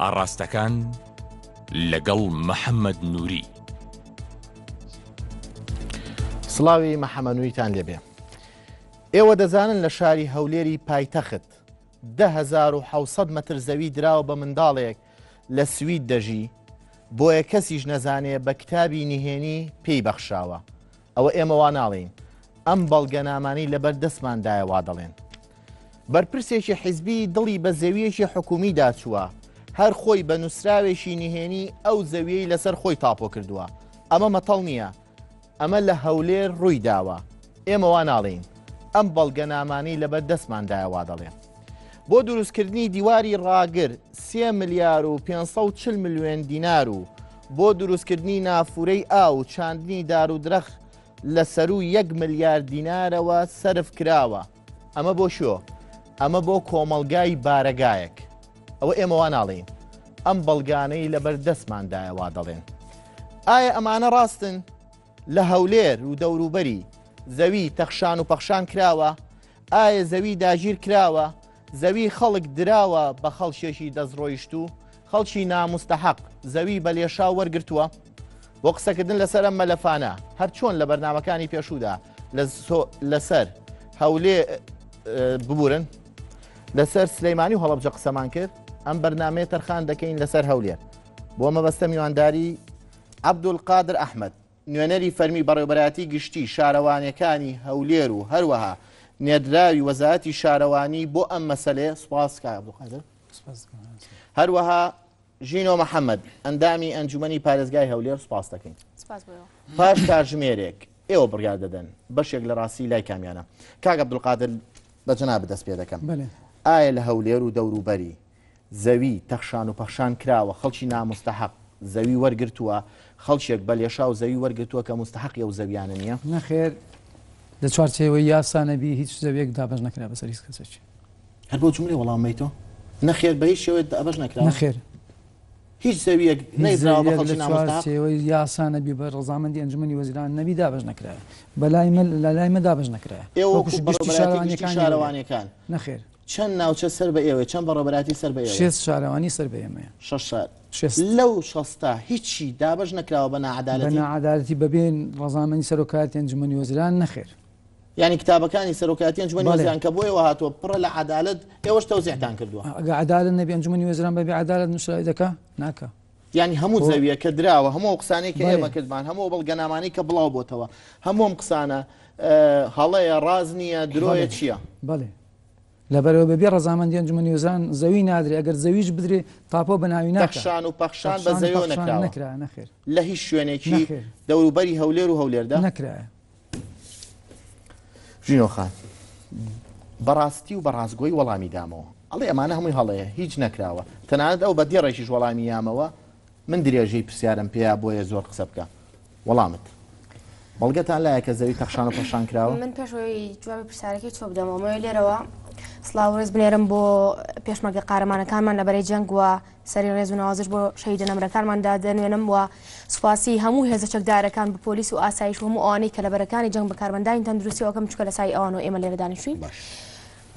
ئاڕاستەکان لەگەڵ محەممەد نووری. سڵاوی محەممەد نووریتان لێبێ. ئێوە دەزانن لە شاری هەولێری پایتەخت 10,700 مەتر زەوی دراوە بە منداڵێک لە سوید دەژی، بۆیە کەسیش نەزانێ بە کتابی نهێنی پێی بەخشراوە. ئەوە ئێمە وا ناڵێین، ئەم بەڵگەنامانەی لەبەر دەستماندایە وا دەڵێن. بەرپرسێکی حیزبی دڵی بە زەوییەکی حکوومیدا چووە، هەر خۆی بە نووسراوێکی نهێنی ئەو زەویەی لەسەر خۆی تاپۆ کردووە. ئەمە مەتەڵ نییە، ئەمە لە هەولێر ڕووی داوە. ئێمە وا ناڵێین، ئەم بەڵگەنامانەی لەبەر دەستماندایە وا دەڵێن. بۆ دروستکردنی دیواری ڕاگر سێ ملیار و 540 ملیۆن دینار و بۆ دروستکردنی نافورەی ئاو و چاندنی دار و درەخت لە سەروو یەک ملیار دینارەوە سەرف کراوە. ئەمە بۆ شۆ؟ ئەمە بۆ کۆمەڵگای بارەگایەک. ئەوە ئێمە وا ناڵێین، ئەم بەڵگانەی لەبەر دەستماندایە وا دەڵێن. ئایا ئەمانە ڕاستن؟ لە هەولێر و دەوروبەری زەوی تەخشان و پەخشان کراوە؟ ئایا زەوی داگیر کراوە؟ زەوی خەڵک دراوە بە خەڵکێکی دەستڕۆیشتوو؟ خەڵکی ناموستەحەق زەوی بە لێشاو وەرگرتووە؟ بۆ قسەکردن لەسەر ئەم مەلەفانە هەر چۆن لە بەرنامەکانی پێشوودا لەسەر هەولێ ببورن لەسەر سلەیمانی و هەڵەبجە قسەمان کرد ئەم بەرنمەیە تەرخان دەکەین لەسەر هەولێر بۆ مەبەستە میوانداری عەبدولقادر ئەحمەد نوێنەری فەرمی بەڕێوەبەرایەتی گشتی شارەوانیەکانی هەولێر و هەروەها نێردراوی وەزارەتی شارەوانی بۆ ئەم مەسەلەیە سوپاس کاک عەبدولقادر. هەروەها ژینۆ محەممەد ئەندامی ئەنجومەنی پارێزگای هەولێر سوپاس دەکەین. پاش کاتژمێرێک ئێوە بڕیار دەدەن بەشێک لە ڕاستی لای کامیانە. کاک عەبدولقادر بە جەنابت دەست پێ دەکەم. ئایا لە هەولێر و دەوروبەری زەوی تەخشان و پەخشان کراوە، خەڵکی ناموستەحەق زەوی وەرگرتووە، خەڵکێک بە لێشاو زەوی وەرگرتووە کە موستەحەقی ئەو زەویانە نییە؟ نەخێر، لە چوارچێوەی یاسا نەبی هیچ زەویەک دابەش نەکرا بەسەر هیچ کەسێکی. هەر بەو جوملەیە وەڵام مەیتۆ؟ نەخێر بە هیچ شێوەیەک دابەش نەکراوە؟ نەخێر. هیچ زەویەک نەیدراوە بە خەڵکی ناموستەحەق؟ لە چوارچێوەی یاسا نەبی بە ڕەزامەندی ئەنجومەنی وەزیران نەبی دابەش نەکرایە. بەلای من لەلای من دابەش نەکرایە. ئێوە وەکو بەڕێوەبەرایەتی گشتی شارەوانیەکان نەخێر. چەند ناوچە سەر بە ئێوەیە؟ چەند بەڕێوەبەرایەتی سەر بە ئێوەیە؟ شێست شارەوانی سەر بە ئێمەیە. شەش شار. شێست. لەو شەستە هیچی دابەش نەکراوە بە ناعەدالەتی؟ بە ناعەدالەتی بەبێ ڕەزامەندی سەرۆکایەتی ئەنجومەنی وەزیران نەخێر. یانی کتابەکانی سەرۆکایەتی ئەنجومەنی وەزیران کە بۆ ئێوە هاتووە پڕە لە عەدالەت، ئێوەش تەوزیعتان کردووە. ئەگەر عەدالەت نەبی ئەنجومەنی وەزیران بەبێ عەدالەت نووسراوی دەکا؟ ناکا. یانی هەموو زەویە کە دراوە، هەموو ئەو قسانەی کە ئێمە کردمان، هەموو ئەو بەڵگەنامانەی کە بڵاو بۆتەوە، هەموو ئەم قسانە هەڵەیە، ڕاست نییە، درۆیە، چییە؟ بەڵێ. لەبەرئەوەی بەبێ ڕەزامەندی ئەنجومەنی وەزیران زەوی نادرێ، ئەگەر زەویش بدرێ تاپۆ بە ناوی ناکا. تەخشان و پەخشان بە زەویەوە نەکراوە؟ نەکرایە نەخێر. لە هیچ شوێنێکی دەوروبەری هەولێر و هەولێردا؟ نەکرایە. ژینۆ خان بەڕاستی و بەڕاستگۆی وەڵامی دامەوە ئەڵێ ئەمانە هەمووی هەڵەیە هیچ نەکراوە تەنانەت ئەو بە دێڕێکیش وەڵامی یامەوە من درێژەی پرسیارم پێیا بۆیە زۆر قسە بکە وەڵامت بەڵگەتان لایە کە زەوی تەخشان و پەخشان کراوە؟ من پێش ئەوەی جوابی پرسیارەکەی تۆ بدەمەوە مەوێ لێرەوە سڵاو و ڕێز بنێرم بۆ پێشمەرگە قارەمانەکانمان لە بەرەی جەنگ و سەری ڕێز و نەوازش بۆ شەهیدە نەمرەکانمان دادەنوێنم و سوپاسی هەموو هێزە چەکدارەکان بە پۆلیس و ئاسایش و هەموو ئەوانەی کە لە بەرەکانی جەنگ بە کارمەندانی تەندروستی ئەوکەم چونکە لە سای ئەوان و ئێمە لێرە دانیشتوین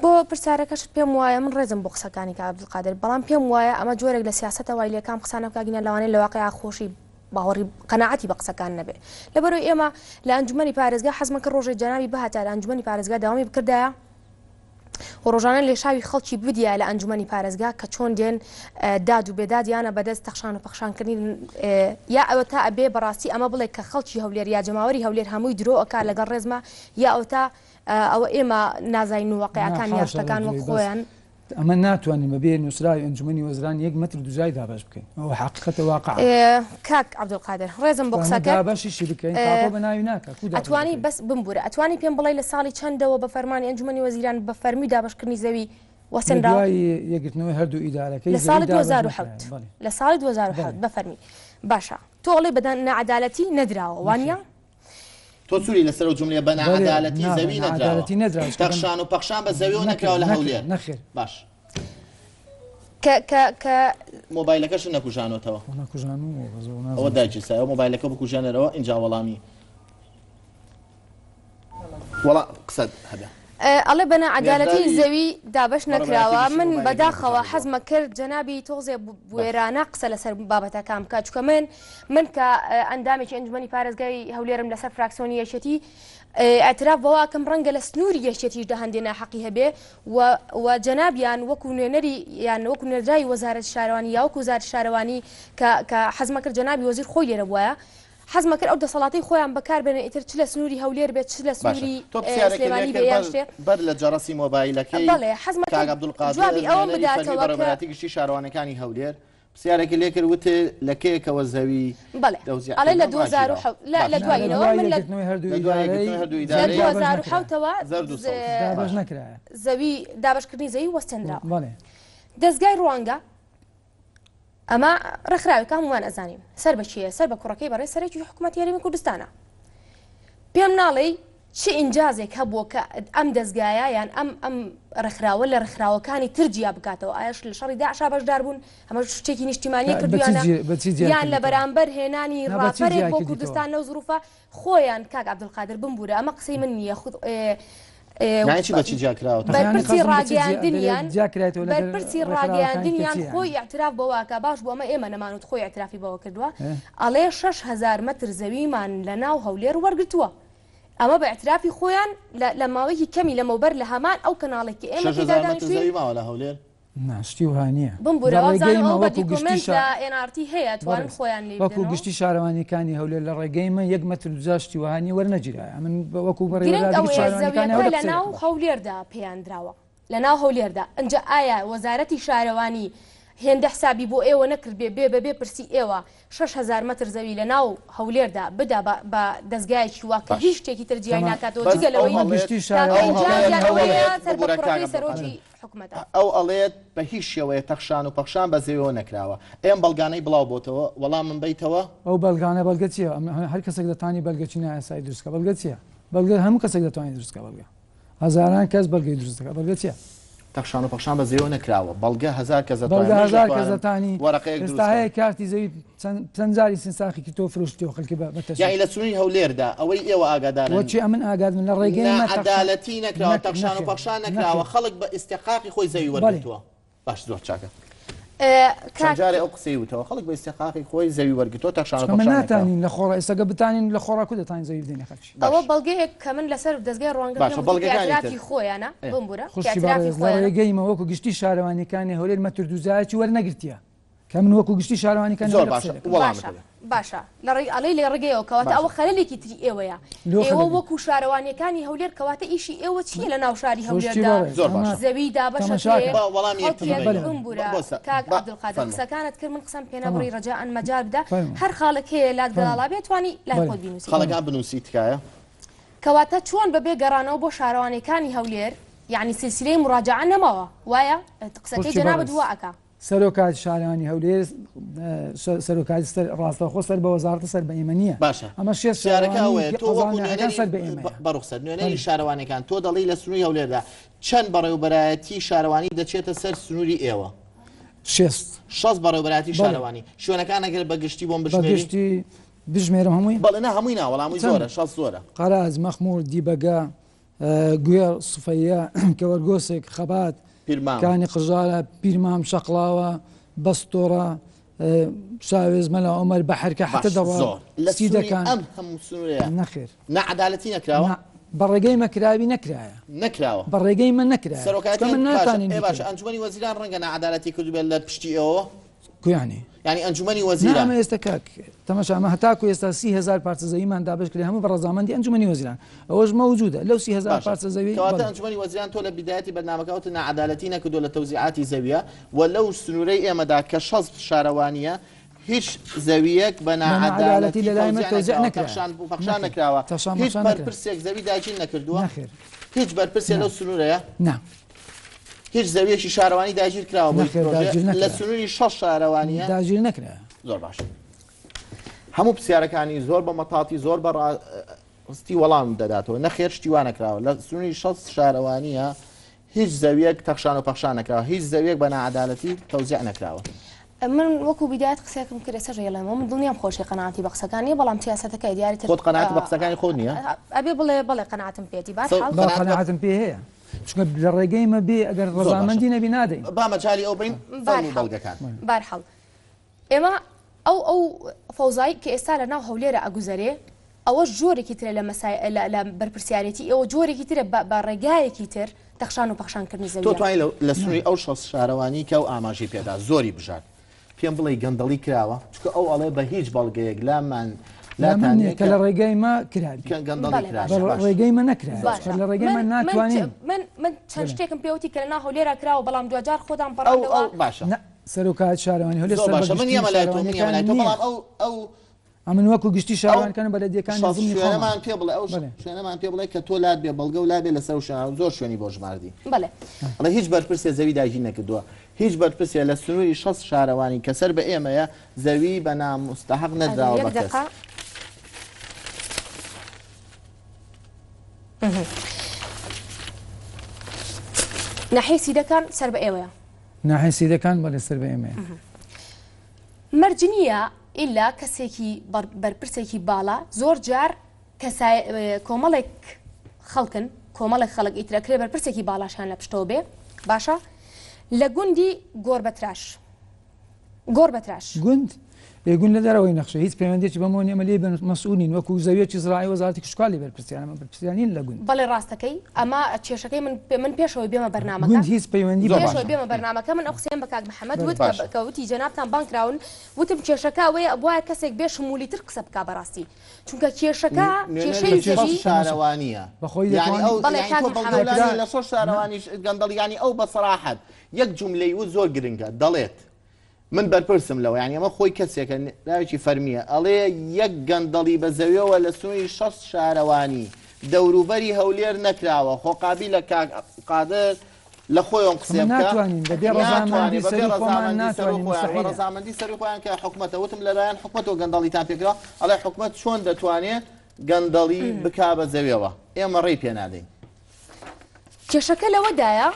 بۆ پرسیارەکەشت پێم وایە من ڕێزم بۆ قسەکانی کاک عەبدولقادر بەڵام پێم وایە ئەمە جۆرێک لە سیاسەتە وای لێکام قسانە بکا گینا لەوانەیە لە واقعا خۆشی باوەڕی قەناعەتی بە قسەکان نەبێ لەبەرەوەی ئێمە لە ئەنجومەنی پارێزگا حەزمان کرد ڕۆژێک جەنابی بهاتایە لە ئەنجومەنی پارێزگا داوامی بکردایە و ڕۆژانە لێشاوی خەڵکی بدیایە لە ئەنجومەنی پارێزگا کە چۆن دێن داد و بێدادیانە بەدەست تەخشان و پەخشانکردنی یا ئەوە تا ئەبێ بەڕاستی ئەمە بڵێ کە خەڵکی هەولێر یا جەماوەری هەولێر هەمووی درۆ ئەکا لەگەڵ ڕێزما یا ئەوتا ئەوە ئێمە نازانین و واقعەکان یا شتەکان وەک خۆیان. ئەمە ناتوانین بەبێ نووسراوی ئەنجومەنی وەزیران یەک مەتر دووجای دابەش بکەین ئەوە حەقیقەتە واقعە. کاک عەبدولقادر ڕێزم بۆ قسەکەت. دابەشیشی بکەین تاپۆ بە ناوی ناکا کو دابەش ئەتوانی بەس بمبورە ئەتوانی پێم بڵێی لە ساڵی چەندەوە بە فەرمانی ئەنجومەنی وەزیران بە فەرمی دابەشکردنی زەوی وەسێنراوە؟ لە دوای یەکگرتنەوەی هەردوو ئیدارەکەی لە ساڵی 2007 لە ساڵی 2007 بە فەرمی باشە تۆ ئەڵێی بە ناعەدالەتی نەدراوە وانیە؟ تۆ سووری لەسەر ئەو جوملەیە بە ناعەدالەتی زەوی نەدراوە تەخشان و پەخشان بە زەویەوە نەکراوە لە هەولێر نەخێر باش کە کە کە مۆبایلەکەشت نەکوژانۆتەوە ئەوە دایکی سایە مۆبایلەکە بکوژێنەرەوە ئینجا وەڵامی وەڵا قسەت هەبێ. ئەڵێ بە ناعەدالەتی نێردراوی زەوی دابەش بەڕێوەبەرایەتی نەکراوە گشتی من مۆبایلەکەی بەداخەوە بکردووە. حەزمە کرد جەنابی تۆزێ باش. بوێرانە قسە لەسەر بابەتەکان بکات چونکە من من کە ئەندامێکی ئەنجومەنی پارێزگای هەولێرم لەسەر فراکسیۆنی یەکێتی ئیعتراف بەوە ئەکەم ڕەنگە لە سنووری یەکێتیشدا هەندێ ناحەقی هەبێ و و جەنابیان وەکو نوێنەری یان وەکو نێردراوی وەزارەتی شارەوانی یا وەکو وەزارەتی شارەوانی کە کە حەزمە کرد جەنابی وەزیر خۆی لێرە بوایە حەزمە کرد ئەو دەسەڵاتەی خۆیان بەکار بێنن ئیتر چ لە سنووری هەولێر بێت چ لە باشە سنووری تۆ پرسیارێکت لێ سلێمانی بێ کرد یان بەر شتێ بەر لە جەڕەسی مۆبایلەکەی بەڵێ حەزمە کاک کرد عەبدولقادر جوابی ئەوەم نوێنەری فەرمی بداتەوە کە بەڕێوەبەرایەتی گشتی شارەوانیەکانی هەولێر پرسیارێکی لێ کرد وتێ لە کەیەکەوە زەوی بەڵێ تەوزیع ئەڵێ لە کردن 2007 ڕاگیراوە لە لە باشە دوای لە نەوە دوای من لە یەکگرتنەوەی هەردوو لە دوای ئیدارەی یەکگرتنەوەی هەردوو لە ئیدارەی زەوی دابەش نەکرایە 2007ەوە زەرد و سەوز دابەش باشە نەکرایە زەوی دابەشکردنی زەوی وەستێنراوە بەڵێ دەزگای ڕوانگە ئەمە ڕێکخراوێکە هەموومان ئەزانین سەر بە کێیە سەر بە کوڕەکەی بەڕێز سەرۆکی حکوومەتی هەرێمی کوردستانە پێم ناڵێی چ ئینجازێک هەبووە کە ئەم دەزگایە یان ئەم ئەم ڕێکخراوە لە ڕێکخراوەکانی تر جیا بکاتەوە ئایش لە شەڕی داعشا بەشدار بوون ئەمە شتێکی نیشتیمانیە بە چی کردویانە جێ- بە چی جیا یان لە کردیتەوە؟ بەرامبەر هێنانی نا، بە چی ڕاپەرێک جیا بۆ کردیتەوە؟ کوردستان لەو زروفە خۆیان کاک عەبدولقادر بمبورە ئەمە قسەی من نییە خود یانی چی بە چی جیا کراوەتەوە؟ بەرپرسی یانی قەزم بە چی جیا- ڕاگەیاندنیان دەرێ جیا کرایتەوە لەگەر بەرپرسی ڕێکخراوەکانی ڕاگەیاندنیان تر چی خۆی یانی؟ ئیعتراف بەوە ئەکا باش بوو ئەمە ئێمە نەمانوت خۆی ئیعترافی بەوە کردووە ئەڵێ 6000 مەتر زەویمان لە ناو هەولێر وەرگرتووە ئەمە بە ئیعترافی خۆیان لە لە ماوەیەکی کەمی لەمەوبەر لە هەمان ئەو کەناڵێک کە ئێمە تێیدا 6000 مەتر دانیشتووین زەوی ماوە لە هەولێر؟ نا شتی وها نییە. بمبورە لە ڕێگەی وابزانم مە ئەوە بە وەکو گشتی دیکۆمێنت شا لە NRT هەیە توانن بەڕێز خۆیان لێی وەکو بدەنەوە. گشتی شارەوانیەکانی هەولێر لە ڕێگەی مە یەک مەتر دوجا شتی وەها نییە وەرنەگیرایە ئەمن وەکو گرنگ بەڕێوەبەرایەتی گشتی ئەوەیە شارەوانیەکانی زەویەکە هەولێر لە قسەی ناو دەکەم. هەولێردا پێیان دراوە لە ناو هەولێردا ئنجا ئایا وەزارەتی شارەوانی هێندە حسابی بۆ ئێوە نەکردبێ بێ بەبێ پرسی ئێوە 6000 مەتر زەوی لە ناو هەولێردا بدا بە بە دەزگایەکی وا کە باش. هیچ شتێکی تر جیای تەمام. ناکاتەوە بەس جگە ئەو لەوەی ئەمە ئەڵێت گشتی تاکە شارەوانی ئەو ئینجازیان ئەڵێت ئەو ئەوەیە ئەڵێت سەر بە ببورە کاک کوڕەکەی عەبدولقادر سەرۆکی حکومەتە. ئەو ئەڵێت بە هیچ شێوەیە تەخشان و پەخشان بە زەویەوە نەکراوە. ئەی ئەم بەڵگانەی بڵاو بۆتەوە وەڵامم بەیتەوە؟ ئەو بەڵگانە بەڵگە چیە؟ هەر کەسێک دەتانی بەلگەچی نایاسایی دروست کە بەڵگە چیە؟ بەڵگە هەموو کەسێک دەتوانێت دروست کە بەڵگە هەزاران کەس بەڵگەی دروست دەکات بەڵگە چیە؟ تەخشان و پەخشان بە زەویەوە نەکراوە بەڵگە هەزار کەس دەتوانێت بەڵگە منیش هەزار کەس دەتوانم دەتانی وەرەقەیەک دروست ئێستا کەم. هەیە کارتی زەوی چەند چەند جاری سنساخی کردەوە فرۆشتیەوە خەڵکی بە بە تەشەر. یانی لە سنووری هەولێردا ئەوەی ئێوە ئاگادارن وەچی ئەمن ئاگادم لە ڕێگەی مە تەخشان ناعەدالەتی نەکراوە نەک تەخشان و نەخێر پەخشان نەکراوە نەخێر خەڵک بە ئیستیحقاقی خۆی زەوی بەڵێ. وەرگرتووە باش زۆر چاکە. کاک چەند جارێ ئەو قسەی وتەوە خەڵک بە ئیستیحقاقی خۆی زەوی وەرگرتووە تەخشان و چونکە مە پەخشان نەکراوە. ناتانین لە خۆڕا ئێستا گە بتانین لە خۆڕا کو دەتانین زەوی بدەینە خەڵکی. ئەوە باش. بەڵگەیەک کە من لەسەر دەزگای ڕوانگە باشە پێم وتووە کە بەڵگەکانی تر. ئیعترافی خۆیانە ئێ. بمبورە کە خوشکی ئیعترافی بەڕێز لە خۆیانە. ڕێگەی مە وەکو گشتی شارەوانیەکانی هەولێر مەتر دووجایەکی وەرنەگرتیە کە من وەکو گشتی شارەوانیەکانی زۆر هەولێر باشە قسەی دەکەم. وەڵامت باشە بدە. باشە لە ڕێ ئەڵێی لە ڕێگەیەوە کەواتە باشە. ئەوە خەلەلێکی تری ئێوەیە لۆ ئێوە خەلەلی. وەکو شارەوانیەکانی هەولێر کەواتە ئیشی ئێوە چییە لە ناو شاری خوشکی هەولێردا بەڕێز زۆر ئەمە باشە. زەوی دابەشەکرێ تەماشاکە. با وەڵامی یەکتر خەڵکێک بدەینەوە. بمبورە بۆ سە کاک با عەبدولقادر فەرموو. قسەکانت کرد من قسەم پێ تەمام. نەبڕی ڕەجائەن مەجال بدە فەرموو. هەر خاڵێک هەیە لات فەرموو. گەڵاڵا بێ توانی لای بەڵێ. خۆت بینوسی. خاڵەکان بنووسی تکایە. کەواتە چۆن بەبێ گەڕانەوە بۆ شارەوانیەکانی هەولێر یەعنی سلسلەی موراجەعە نەماوە وایە؟ قسەکەی خوشکی جەنابت بەڕێز. وا ئەکا. سەرۆکایەتی شارەوانی هەولێر سەرۆکایەتی سەر ڕاستەوخۆ سەر بە وەزارەتە سەر بە ئێمە نییە باشە ئەمە شێست پرسیارەکە شارەوانی ئەوەیە تۆ قەزا وەکو ناحیەکان نوێنەری سەر بە ئێمەیە بە ڕوخسەت نوێنەری بەڵێ. شارەوانیەکان تۆ دەڵێی لە سنووری هەولێردا چەند بەڕێوبەرایەتی شارەوانی دەچێتە سەر سنووری ئێوە؟ شێست. شەست بەڕێوبەرایەتی بەڵێ. شارەوانی شوێنەکان ئەگەر بە گشتی بۆم بە بژمێری؟ گشتی بژمێرم هەمووی؟ بەڵێ نا هەمووی نا وەڵام هەمووی چەند؟ زۆرە شەست زۆرە. قەراج، مەخموور، دیبەگە، گوێڕ، سفەیە، کەوەرگۆسک، خەبات، پیرمام. کانی قژارە، پیرمام، شەقڵاوە، بەستۆڕە، شاوێز، مەلا عومەر، بەحرکە، حەتە باش دەڕوا زۆر لە سنووری سیدەکان. ئەم هەموو سنوورەیە نەخێر. ناعەدالەتی نەکراوە؟ نا، بە ڕێگەی مە کراوی نەکرایە. نەکراوە. بە ڕێگەی مە نەکرایە. سەرۆکایەتی چونکە من باشە، ناتانین ئێ باشە بیکەین. ئەنجومەنی وەزیران ڕەنگە ناعەدالەتی کردبێت لە پشتی ئێوەوە؟ کویانی؟ یانی ئەنجومەنی نا وەزیران. ئەمە ئێستا کاک تەماشا ئەمە هەتاکو ئێستا 30هزار پارچە زەویمان دابەش کرێ هەموو بە ڕەزامەندی ئەنجومەنی وەزیران ئەوەش مەوجودە لەو 30هزار باشە پارچە زەوی کەواتە بەڵێ. ئەنجومەنی وەزیران تۆ لە بیدایەتی بەرنامەکە وتت ناعەدالەتی نەکردووە لە تەوزیعاتی زەویە و لەو سنوورەی ئێمەدا کە 60 شارەوانییە هیچ زەوییەک بە بە ناعەدالەتی ناعەدالەتی لە لای مە تەوزیع تەوزیع نەکراوە نەکرایە تەخشان و پەخشان نەخێر نەکراوە تەخشان هیچ پەخشان نەکرایە بەرپرسێک زەوی داگیر نەکردووە نەخێر هیچ بەرپرسێ نا لەو سنوورەیە نا هیچ زەویەکی شارەوانی داگیر کراوە بۆ هیچ نەخێر پرۆژەیە داگیر لە نەکرا. سنووری شەش شارەوانیە؟ داگیر نەکرا. زۆر باش هەموو پرسیارەکانی زۆر بە مەتاتی زۆر بە ڕاستی وەڵام دەداتەوە نەخێر شتی وا نەکراوە لە سنووری شەست شارەوانیە هیچ زەویەک تەخشان و پەخشان نەکراوە هیچ زەویەک بە ناعەدالەتی تەوزیع نەکراوە. من وەکو بیدایەت قسەیەکم کرد ئێستاش ئەیڵێمەوە من دڵنیام خۆشی قەناعەتی بە قسەکان نییە بەڵام سیاسەتەکەی دیاری تر خۆت قەناعەت بە قسەکانی خۆت نییە؟ ئەبێ بڵێ بەڵێ قەناعەتم پێیەتی بەهەرحاڵ. با قەناعەتم پێ هەیە چونکە لە ڕێگەی مە بێ ئەگەر ڕەزامەندی نەبی نادەین. با مەجالی ئەو بەین فەرموو بەڵگەکان. بارحاڵ ئێمە ئەو ئەو فەوزای کە ئێستا لە ناو هەولێرە ئەگوزەرێ ئەوەش جۆرێکی ترە لە مەسای لە لە بەرپرسیارێتی ئێوە جۆرێکی ترە بە بە ڕێگایەکی تر تەخشان و پەخشان کردنی تۆ زەوییە. توانی لە لە سنووری ئەو 60 شارەوانی کە ئەو ئاماژەی پێدا زۆری بژارد پێم بڵێی گەندەڵی کراوە؟ چونکە ئەو ئەڵێ بە هیچ بەڵگەیەک لامان لا من لاتان نییە نییە کە کە لە ڕێگای ما کرابی. کە گەندەڵی بەڵێ کرابێ. باشە. بە باش. ڕێگەی مە نەکرایە باشە چونکە لە ڕێگەی من مە من ناتوانین. من من چەند بەلێ. شتێکم پێ وتی کە لە ناو هەولێرا کراوە بەڵام دواجار خۆتان ئەو پەڕاندەوە. ئەو باشە. نا سەرۆکایەتی شارەوانی هەولێر زۆر سەر بە باشە من گشتی یەمە لای تۆ من یەمە شارەوانیەکان لای تۆ نییە. بەڵام ئەو ئەو ئەمن وەکو گشتی ئەو شارەوانەکان و بەلەدیەکانی شەست زمنی خۆمان. شوێنەمان پێ بڵێ ئەو بەلێ. شوێنەمان پێ بڵێ کە تۆ لات بێ بەڵگە و لا بێ لەسەر ئەو شوێنانە زۆر شوێنی بۆ ژماردی. بەڵێ. ئەڵێ هیچ بەرپرسێ زەوی داگیر نەکردووە. هیچ بەرپرسێ لە سنووری 60 شارەوانی کە سەر بە ئێمەیە زەوی بە ناموستەحەق ئەگەر نەدراوە یەک بە کەس. دەقە. ناحیەی سیدەکان سەر بە ئێوەیە. ناحیەی سیدەکان بەڵێ سەر بە ئێمەیە. مەرج نییە ئیلا کەسێکی بەرپرسێکی باڵا زۆر جار کەسای کۆمەڵێک خەڵکن کۆمەڵێک خەڵک ئیتر ئەکرێ بەرپرسێکی باڵاشیان لە پشتەوە بێ باشە لە گوندی گۆربەتراش گۆربەتراش. گوند؟ ئێ گوند لە دەرەوەی نەخشە هیچ پەیوەندیەکی بەمەوە نیە ئەمە لێی مەسئول نین وەکو زەویەکی زراعی وەزارەتی کشتوکاڵ لێی بەرپرسیارە ئەمە بەرپرسیار نین لە گوند. بەڵێ ڕاستەکەی ئەمە کێشەکەی من من پێشەوەی بێمە بەرنامەکە گوند هیچ پەیوەندی زۆر بە باشە. پێشەوەی بێمە بەرنامەکە من ئەو قسەیەم بە کاک محەمەد وت کە باشە. کە وتی جەنابتان بانگ کراون وتم کێشەکە ئەوەیە ئەبوایە کەسێک بێ شمولی تر قسە بکا بەڕاستی چونکە کێشەکە نوێنەری کێشەی شەست زەوی شارەوانیە بەخۆی یانی دەتوانێت ئەو بەڵێ یانی کاک تۆ بەڵگە محەمەد لا دەکرا نیە لە شەست شارەوانیش گەندەڵی یانی ئەو بە سەراحەت یەک جوملەی وت زۆر گرنگە دەڵێت من بەرپرسم لەوە یانی ئەمە خۆی کەسێکە ناوێکی فەرمیە ئەڵێ یەک گەندەڵی بە زەویەوە لە سنووری 60 شارەوانی دەوروبەری هەولێر نەکراوە خۆ قابیلە کاک قادر لە خۆیان قسێ بکە ناتوانین بەبێ ڕەزامەندی ناتوانێ بەبێ سەروو خۆمان ڕەزامەندی سەروو ناتوانین خۆیان وە مستحیلە ڕەزامەندی سەروو خۆیان کە حکومەتە وتم لەلایەن حکومەتەوە گەندەڵیتان پێکرا ئەڵێ حکومەت چۆن دەتوانێ گەندەڵی بکا بە زەویەوە ئێمە ڕێی پێ نادەین. کێشەکە لەوەدایە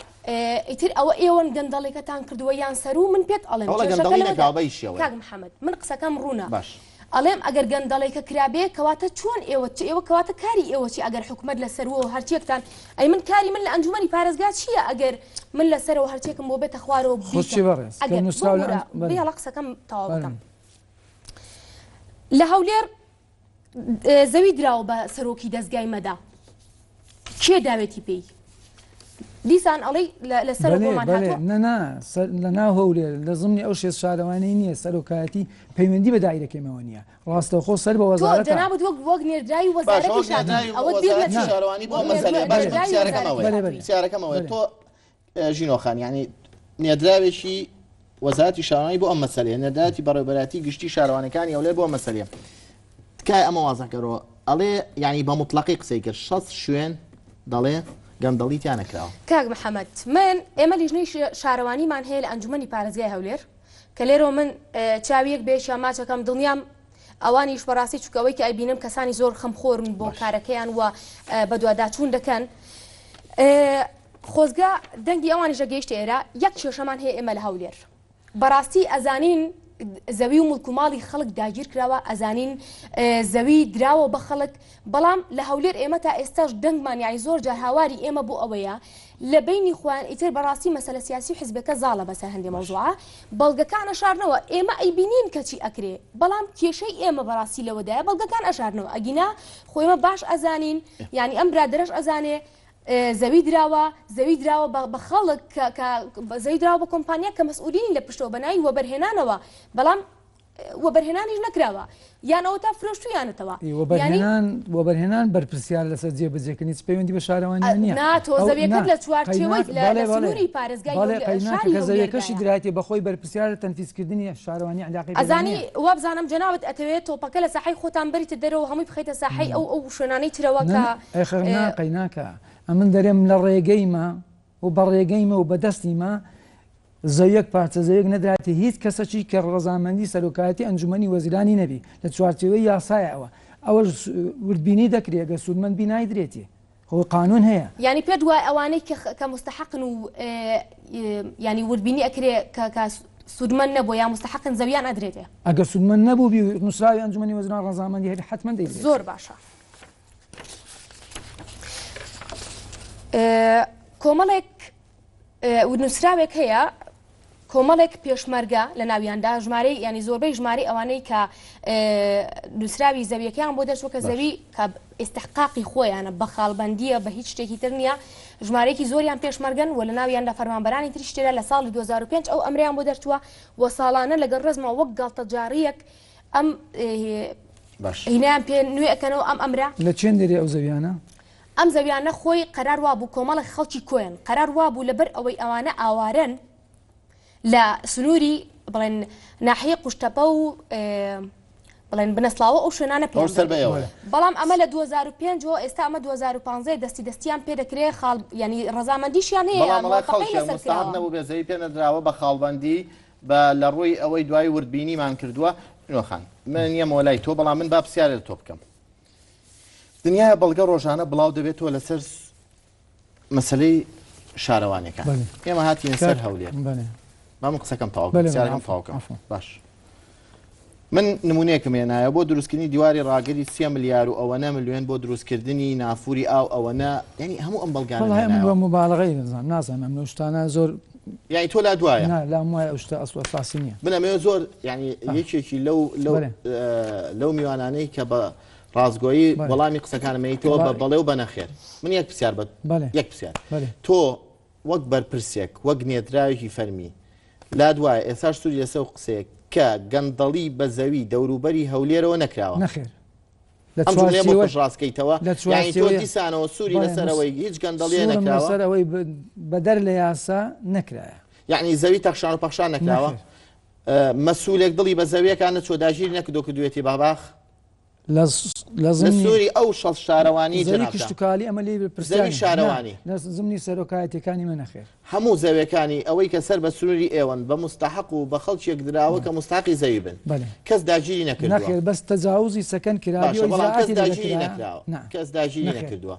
ئیتر ئەوە ئێوەن گەندەڵێکەتان کردووە یان سەروو من پێت ئەڵێم ئەوڵە کێشەکە گەندەڵی لەوەدا نەکراوە بە هیچ شێوەیەک. کاک محەمەد من قسەکەم ڕوونە باش. ئەڵێم ئەگەر گەندەڵێکە کرابێ کەواتە چۆن ئێوە چ ئێوە کەواتە کاری ئێوە چی ئەگەر حکومەت لە سەرووەوە هەرچیەکتان ئەی من کاری من لە ئەنجومەنی پارێزگا چییە ئەگەر من لە سەرەوە هەرچێکم بۆ بێتە خوارەوە خۆ چی بیکەم بەڕێز کە ئەگەر نووسراو لە ببورە ئەن- بەلێ. بێڵە قسەکەم تەواو بکەم فەرموو. لە هەولێر زەوی دراوە بە سەرۆکی دەزگای مەدا کێ داوێتی پێی دیسان ئەڵێی لەسەر بۆمان هاتووە نەنا لە ناو هەولێر لە زمنی ئەو شێست شارەوانی نییە سەرۆکایەتی پەیوەندی بە دایرەکەیمەوە نییە ڕاستەوخۆ سەر بە وەزارەتە جەنابت وەک وەک نێردراوی وەزارەتی ئەوە بیر نەچێ شارەوانی بۆ مەسەلەیە باش پرسیارەکەم ئەوەیە پرسیارەکەم ئەوەیە تۆ ژینۆ خان یانی نێردراوێکی وەزارەتی شارەوانی بۆ ئەم مەسەلەیە نێردراوێتی بەڕێوەبەرایەتی گشتی شارەوانەکانی هەولێر بۆ ئەم مەسەلەیە تکایە ئەمە وازح کەرەوە ئەڵێ یانی بە مطلقی قسەی کرد 60 شوێن دەڵێ گەندەڵی تیا نەکراوە. کاک محەمەد من ئێمە لیژنەی شارەوانیمان هەیە لە ئەنجومەنی پارێزگای هەولێر کە لێرەوە من چاوی یەک بەیەکیان ماچەکەم دڵنیام ئەوانیش بەڕاستی چونکە ئەوەی کە ئەیبینم کەسانی زۆر خەمخۆرن بۆ کارەکەیان و بەدواداچوون دەکەن خۆزگە دەنگی ئەوانیش ئەگەیشتە ئێرە، یەک کێشەمان هەیە ئێمە لە هەولێر بەڕاستی ئەزانین زەوی و مڵک و ماڵی خەڵک داگیر کراوە ئەزانین زەوی دراوە بە خەڵک بەڵام لە هەولێر ئێمە تا ئێستاش دەنگمان یعنی زۆر جار هاواری ئێمە بۆ ئەوەیە لە بینی خۆیان ئیتر بەڕاستی مەسەلە سیاسی و حزبەکە زاڵە بەسەر هەندێ مەوزوعە بەڵگەکان ئەشارنەوە ئێمە ئەیبینین کەچی ئەکرێ بەڵام کێشەی ئێمە بەڕاستی لەوەدایە بەڵگەکان ئەشارنەوە ئەگینا خۆ ئێمە باش ئەزانین یعنی ئەم برادەرەش ئەزانێ زەوی دراوە زەوی دراوە بە خەڵک کە زەوی دراوە بە کۆمپانیا کە مەسئولینی لە پشتەوە بە ناوی وەبەرهێنانەوە بەڵام وەبەرهێنانیش نەکراوە یان ئەوە تا فرۆشتویانەتەوە وەبەرهێنان وەبەرهێنان بەرپرسیار لەسەر جێبەجێکردنی چ پەیوەندی بە شارەوانی نییە نا تۆ زەویەکەت لە چوارچێوەی لە سنووری پارێزگای شاری کە زەویەکەشی درایەتی بەخۆی بەرپرسیارە تەنفیزکردنی شارەوانی علاقەی پێ ئەزانی نییە. وابزانم جەنابت ئەتەوێت تۆپەکە لە ساحەی خۆتان بەریتە دەرەوە هەمووی بخەیتە ساحەی ئەو ئەو شوێنانەی ترەوە کە ئەی خەر نا قەیناکە ئەمن دەرێم لە ڕێگەیمە و بە ڕێگەیمە و بە دەستیمە زەویەک پارچە زەویەک نەدرایەتە هیچ کەسەکی کە ڕەزامەندی سەرۆکایەتی ئەنجومەنی وەزیرانی نەبی لە چوارچێوەی یاسایە ئەوە ئەوەش وردبینی دەکرێ گەر سوودمەند بی نایدرێتێ خۆ قانون هەیە. یانی پێت وایە ئەوانەی کە کە موستەحەقن و یانی وردبینی ئەکرێ کە کە. سوودمەند نەبووە یا موستەحەقن زەویان ئەدرێتێ. ئەگەر سوودمەند نەبووبی و نووسراوی ئەنجومەنی وەزیران ڕەزامەندی هەبی حەتمەن دەیدرێت. زۆر باشە. کۆمەڵێک نووسراوێک هەیە کۆمەڵێک پێشمەرگە لە ناویاندا ژمارەی ینی زۆربەی ژمارەی ئەوانەی کە نووسراوی زەویەکەیان بۆ دەرچوە کە زەوی کە ئیستحقاقی خۆیانە بە خاڵبەندیە بە هیچ شتێکی تر نییە ژمارەیەکی زۆریان پێشمەرگەن و لە ناویاندا فەرمانبەرانی تریش تێدا لە ساڵی 2005 ئەو ئەمریان بۆ دەرچووە و ساڵانە لەگەڵ ڕێزمەوە وەک گاڵتەجاڕیەک ئەم هینیان پێ نوێ ئەکەنەوە ئەم ئەمرە. لە چێن دەرێ ئەو زەویانە؟ ئەم زەویانە خۆی قەرار وابوو کۆمەڵێک خەڵکی کۆیەن قەرار وابوو لەبەر ئەوەی ئەوانە ئاوارەن لە سنووری بڵێن ناحیەی قوشتەپە و بڵێن بنەسڵاوە ئەو شوێنانە پێ سەر بە ئێوەیە. بەڵام ئەمە لە 2005 ەوە ئێستا ئەمە 2015 دەستی دەستیان پێ دەکرێ خاڵ یعنی ڕەزامەندیشیان هەیە بەڵام ئەڵێ موافقەی خەڵکێ لەسەر مستحق کراوە. نەبوو بێ زەوی پێ نەدراوە بە خاڵبەندی بە لە ڕووی ئەوەی دوای وردبینیمان کردووە نوێ خان من یەمەوە لای تۆ بەڵام من با پرسیارێ لە تۆ بکەم دنیایە بەڵگە ڕۆژانە بڵاو دەبێتەوە لەسەر مەسلەی شارەوانەکان ئێمە هاتینە سەر هەولێر با من قسەکەم تەواو پرسیارەکەم تەواو کەم باش من نمونەیەکم هێنایە بۆ دروستکردنی دیواری ڕاگری سێ ملیار و ئەوەنە ملیۆن بۆ دروستکردنی نافوری ئاو ئەوەنە یعنی هەموو ئەم بەڵگانە بە مبالغەی دەزانم نازانم ئەم شتانە زۆر یعنی تۆ لا دوایە نا لام وایە ئەو شتە ئەسڵ ئەساسی نییە من ئەمەوێ زۆر یعنی یەکێکی لەو لەو لەو میوانانەی کە بە ڕاستگۆیی وەڵامی قسەکانم ئەیتەوە بە بەڵێ و بە نەخێر. من یەک پرسیار بە یەک پرسیار. تۆ وەک بەرپرسێک، وەک نێردراوێکی فەرمی، لات وایە ئێستاش سووری لەسەر ئەو قسەیە کە گەندەڵی بە زەوی دەوروبەری هەولێرەوە نەکراوە؟ نەخێر. ئەم جوملەیە بۆ پشتڕاست کەیتەوە؟ یانی تۆ دیسانەوە سووری لەسەر ئەوەی هیچ گەندەڵییە نەکراوە؟ سوورم لەسەر ئەوەی بەدەر لە یاسا نەکرایە. یانی زەوی تەخشان و پەخشان نەکراوە؟ مەسوولێک دڵی بە زەویەکە نەچووە داگیری نەکردووە کردوویەتی بە باخ؟ لە لە سنووری ئەو 60 شارەوانی زەوی کشتوکاڵی ئەمە لێی بپرسیار زەوی شارەوانی لە زمنی سەرۆکایەتیەکانی من نەخێر. هەموو زەوێکانی ئەوەی کە سەر بە سنووری ئێوەن بە موستەحەق و بە خەڵکێک دراوە کە موستەحەقی زەوی بن کەس داگیری نەکردووە. نەخێر بەس تەجاوزی سەکەن کرابی باشە بەڵام کەس داگیری نەکراوە کەس داگیری نەکردووە.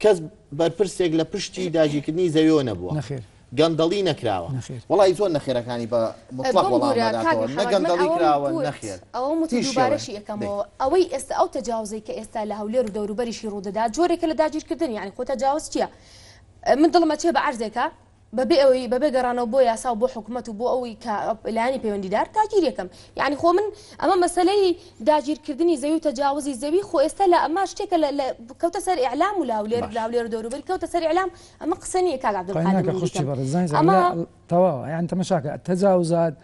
کەس بەرپرسێک لە پشتی داگیرکردنی زەویەوە نەبووە. نەخێر. گەندەڵی نەکراوە. نەخێر. وەڵایی زۆر نەخێرەکانی بە موتڵەق وەڵام بمبورە کاک ئەداتەوە. نە محەمەد من گەندەڵی ئەوەم کراوە وت نەخێر. ئەوەم وت و هیچ شێوەیە. دووبارەشی دەی. ئەکەمەوە ئەوەی ئێستا ئەو تەجاوزەی کە ئێستا لە هەولێر و دەوروبەریشی ڕوودەدا جۆرێکە لە داگیرکردن یانی خۆ تەجاوز چییە من دڵم ئەچێ بە عەرزێکا بەبێ ئەوەی بەبێ گەڕانەوە بۆ یاسا و بۆ حکومەت و بۆ ئەوەی کە لایەنی پەیوەندیدار داگیریەکەم یعنی خۆ من ئەمە مەسەلەی داگیرکردنی زەوی و تەجاوزی زەوی خۆ ئێستا لە ئەمە شتێکە لە کەوتە سەر ئیعلام و لە هەولێر لە هەولێر و دەوروبەری کەوتە سەر ئیعلام ئەمە قسە نییە کاک عەبدولقادر قایناکە من خوشکی بیکەم بەڕێز زانیزان ئەمە تەواوە یان تەمەشاکە تەجاوزات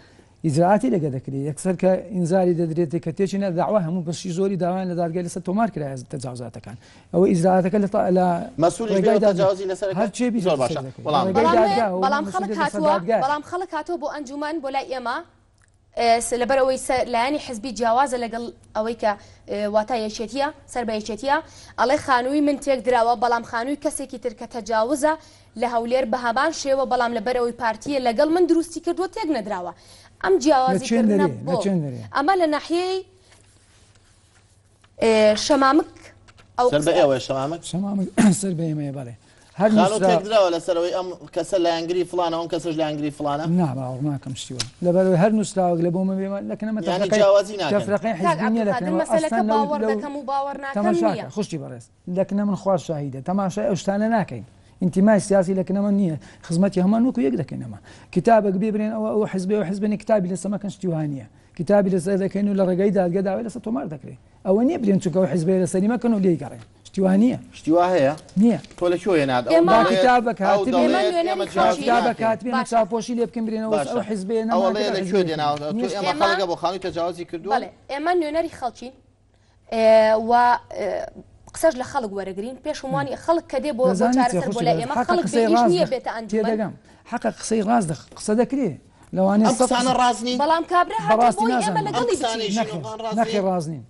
ئیجرائاتی لەگە دەکرێت یەکسەر کە ئینزاری دەدرێت کە تێکی نە داوا هەموو بەشی زۆری داوایان لە دادگای لەسەر تۆمار کرایە تەجاوزاتەکان ئەوە ئیجرائاتەکە لە لە مەسوولیش ڕێگای بێ دادگا تەجاوزی لەسەر هەر چێ بیت زۆر لەسەر باشە دەکرێت. وەڵام ڕێگای بەڵام دادگا و بەڵام خەڵک مەسوولیەت لەسەر هاتووە دادگایە. بەڵام خەڵک هاتووە بۆ ئەنجومەن بۆ لای ئێمە لەبەر ئەوەی لایەنی حزبی جیاوازە لەگەڵ ئەوەی کە واتا یەکێتیە سەر بە یەکێتیە ئەڵێ خانووی من تێک دراوە بەڵام خانووی کەسێکی تر کە تەجاوزە لە هەولێر بە هەمان شێوە بەڵام لەبەر ئەوەی پارتیە لەگەڵ من دروستی کردووە تێک نەدراوە ئەم جیاوازی کردنە بۆ ئەمە لە ناحیەی شەمامک ئەو سەر بە ئێوەیە شەمامک؟ شەمامک سەر بە ئێمەیە بەڵێ. هەر خانوو نووسرا تێکدراوە لەسەر ئەوەی ئەم کەسە لایەنگری فڵانە ئەم کەسەش لایەنگری فڵانە؟ نا باوەڕ ناکەم شتی وا لەبەرئەوەی هەر نووسراوەک لە بۆ من بێ لەکنە من یانی تەفرەقەی جیاوازی ناکەن. تەفرەقەی کاک حیزبی نییە عەبدولقادر لەکنەوە مەسەلەکە ئەسڵەن لەو باوەڕ لەو دەکەم و باوەڕ ناکەم تەماشاکە نییە. خوشکی بەڕێز لەکنە من خوا شاهیدە تەماشای ئەو شتانە ناکەین ئینتیمای سیاسی لەکنە من نییە خزمەتی هەمووان وەکو یەک دەکەین ئەمە کتابێک بێ برێن ئەوە ئەو حیزبێ ئەو حیزبێ کتابی لەسەر مەکەن شتی وا نییە کتابی لەسەر دەکەین و لە ڕێگەی دادگە داوای لەسەر تۆمار دەکرێت ئەوە نییە برێن چونکە ئەو حیزبەیە لەسەری مەکەن و لێی گەڕێن شتی وا نییە. شتی وا هەیە؟ نییە. تۆ لە کوێ هێنات؟ ئەو ئێمە با دەڵێت کتابەک ئەو هاتبێ دەڵێت ئێمە ئێمە نوێنەری جیاوازی خەڵکین. کتابەک ناکەین. هاتبێ ئێمە باشە. چاوپۆشی لێ بکەین برێنەوە باشە ئەو حیزبەیە ئەو نەمان ئەڵێ کرد لە ئەو کوێ حیزبەیە دێناوە تۆ نییە. ئێمە ئێمە خەڵکە بۆ خانووی تەجاوزی کردووە؟ بەڵێ ئێمە نوێنەری خەڵکین و قسەش لە خەڵک وەرەگرین پێش هەمووانی خەڵک کە دێ بۆ بۆ دەزانی چیە چارەسەر بۆ خوشکی لای بەڕێز ئێمە حەقە خەڵک بێ قسەی ئیش ڕاست نییە دە بێتە ئەنجومەن تێدەگەم حەقە قسەی ڕاست دە قسە دەکرێ لەوانەیە ئەم سەد قسانە قسە ڕاست نین؟ بەڵام کابرا هاتووە بەڕاستی بۆی ئێمە نازانم ئەم لەگەڵی قسانەی بچین نەخێر ژینۆخان ڕاست نەخێر نین؟ ڕاست نین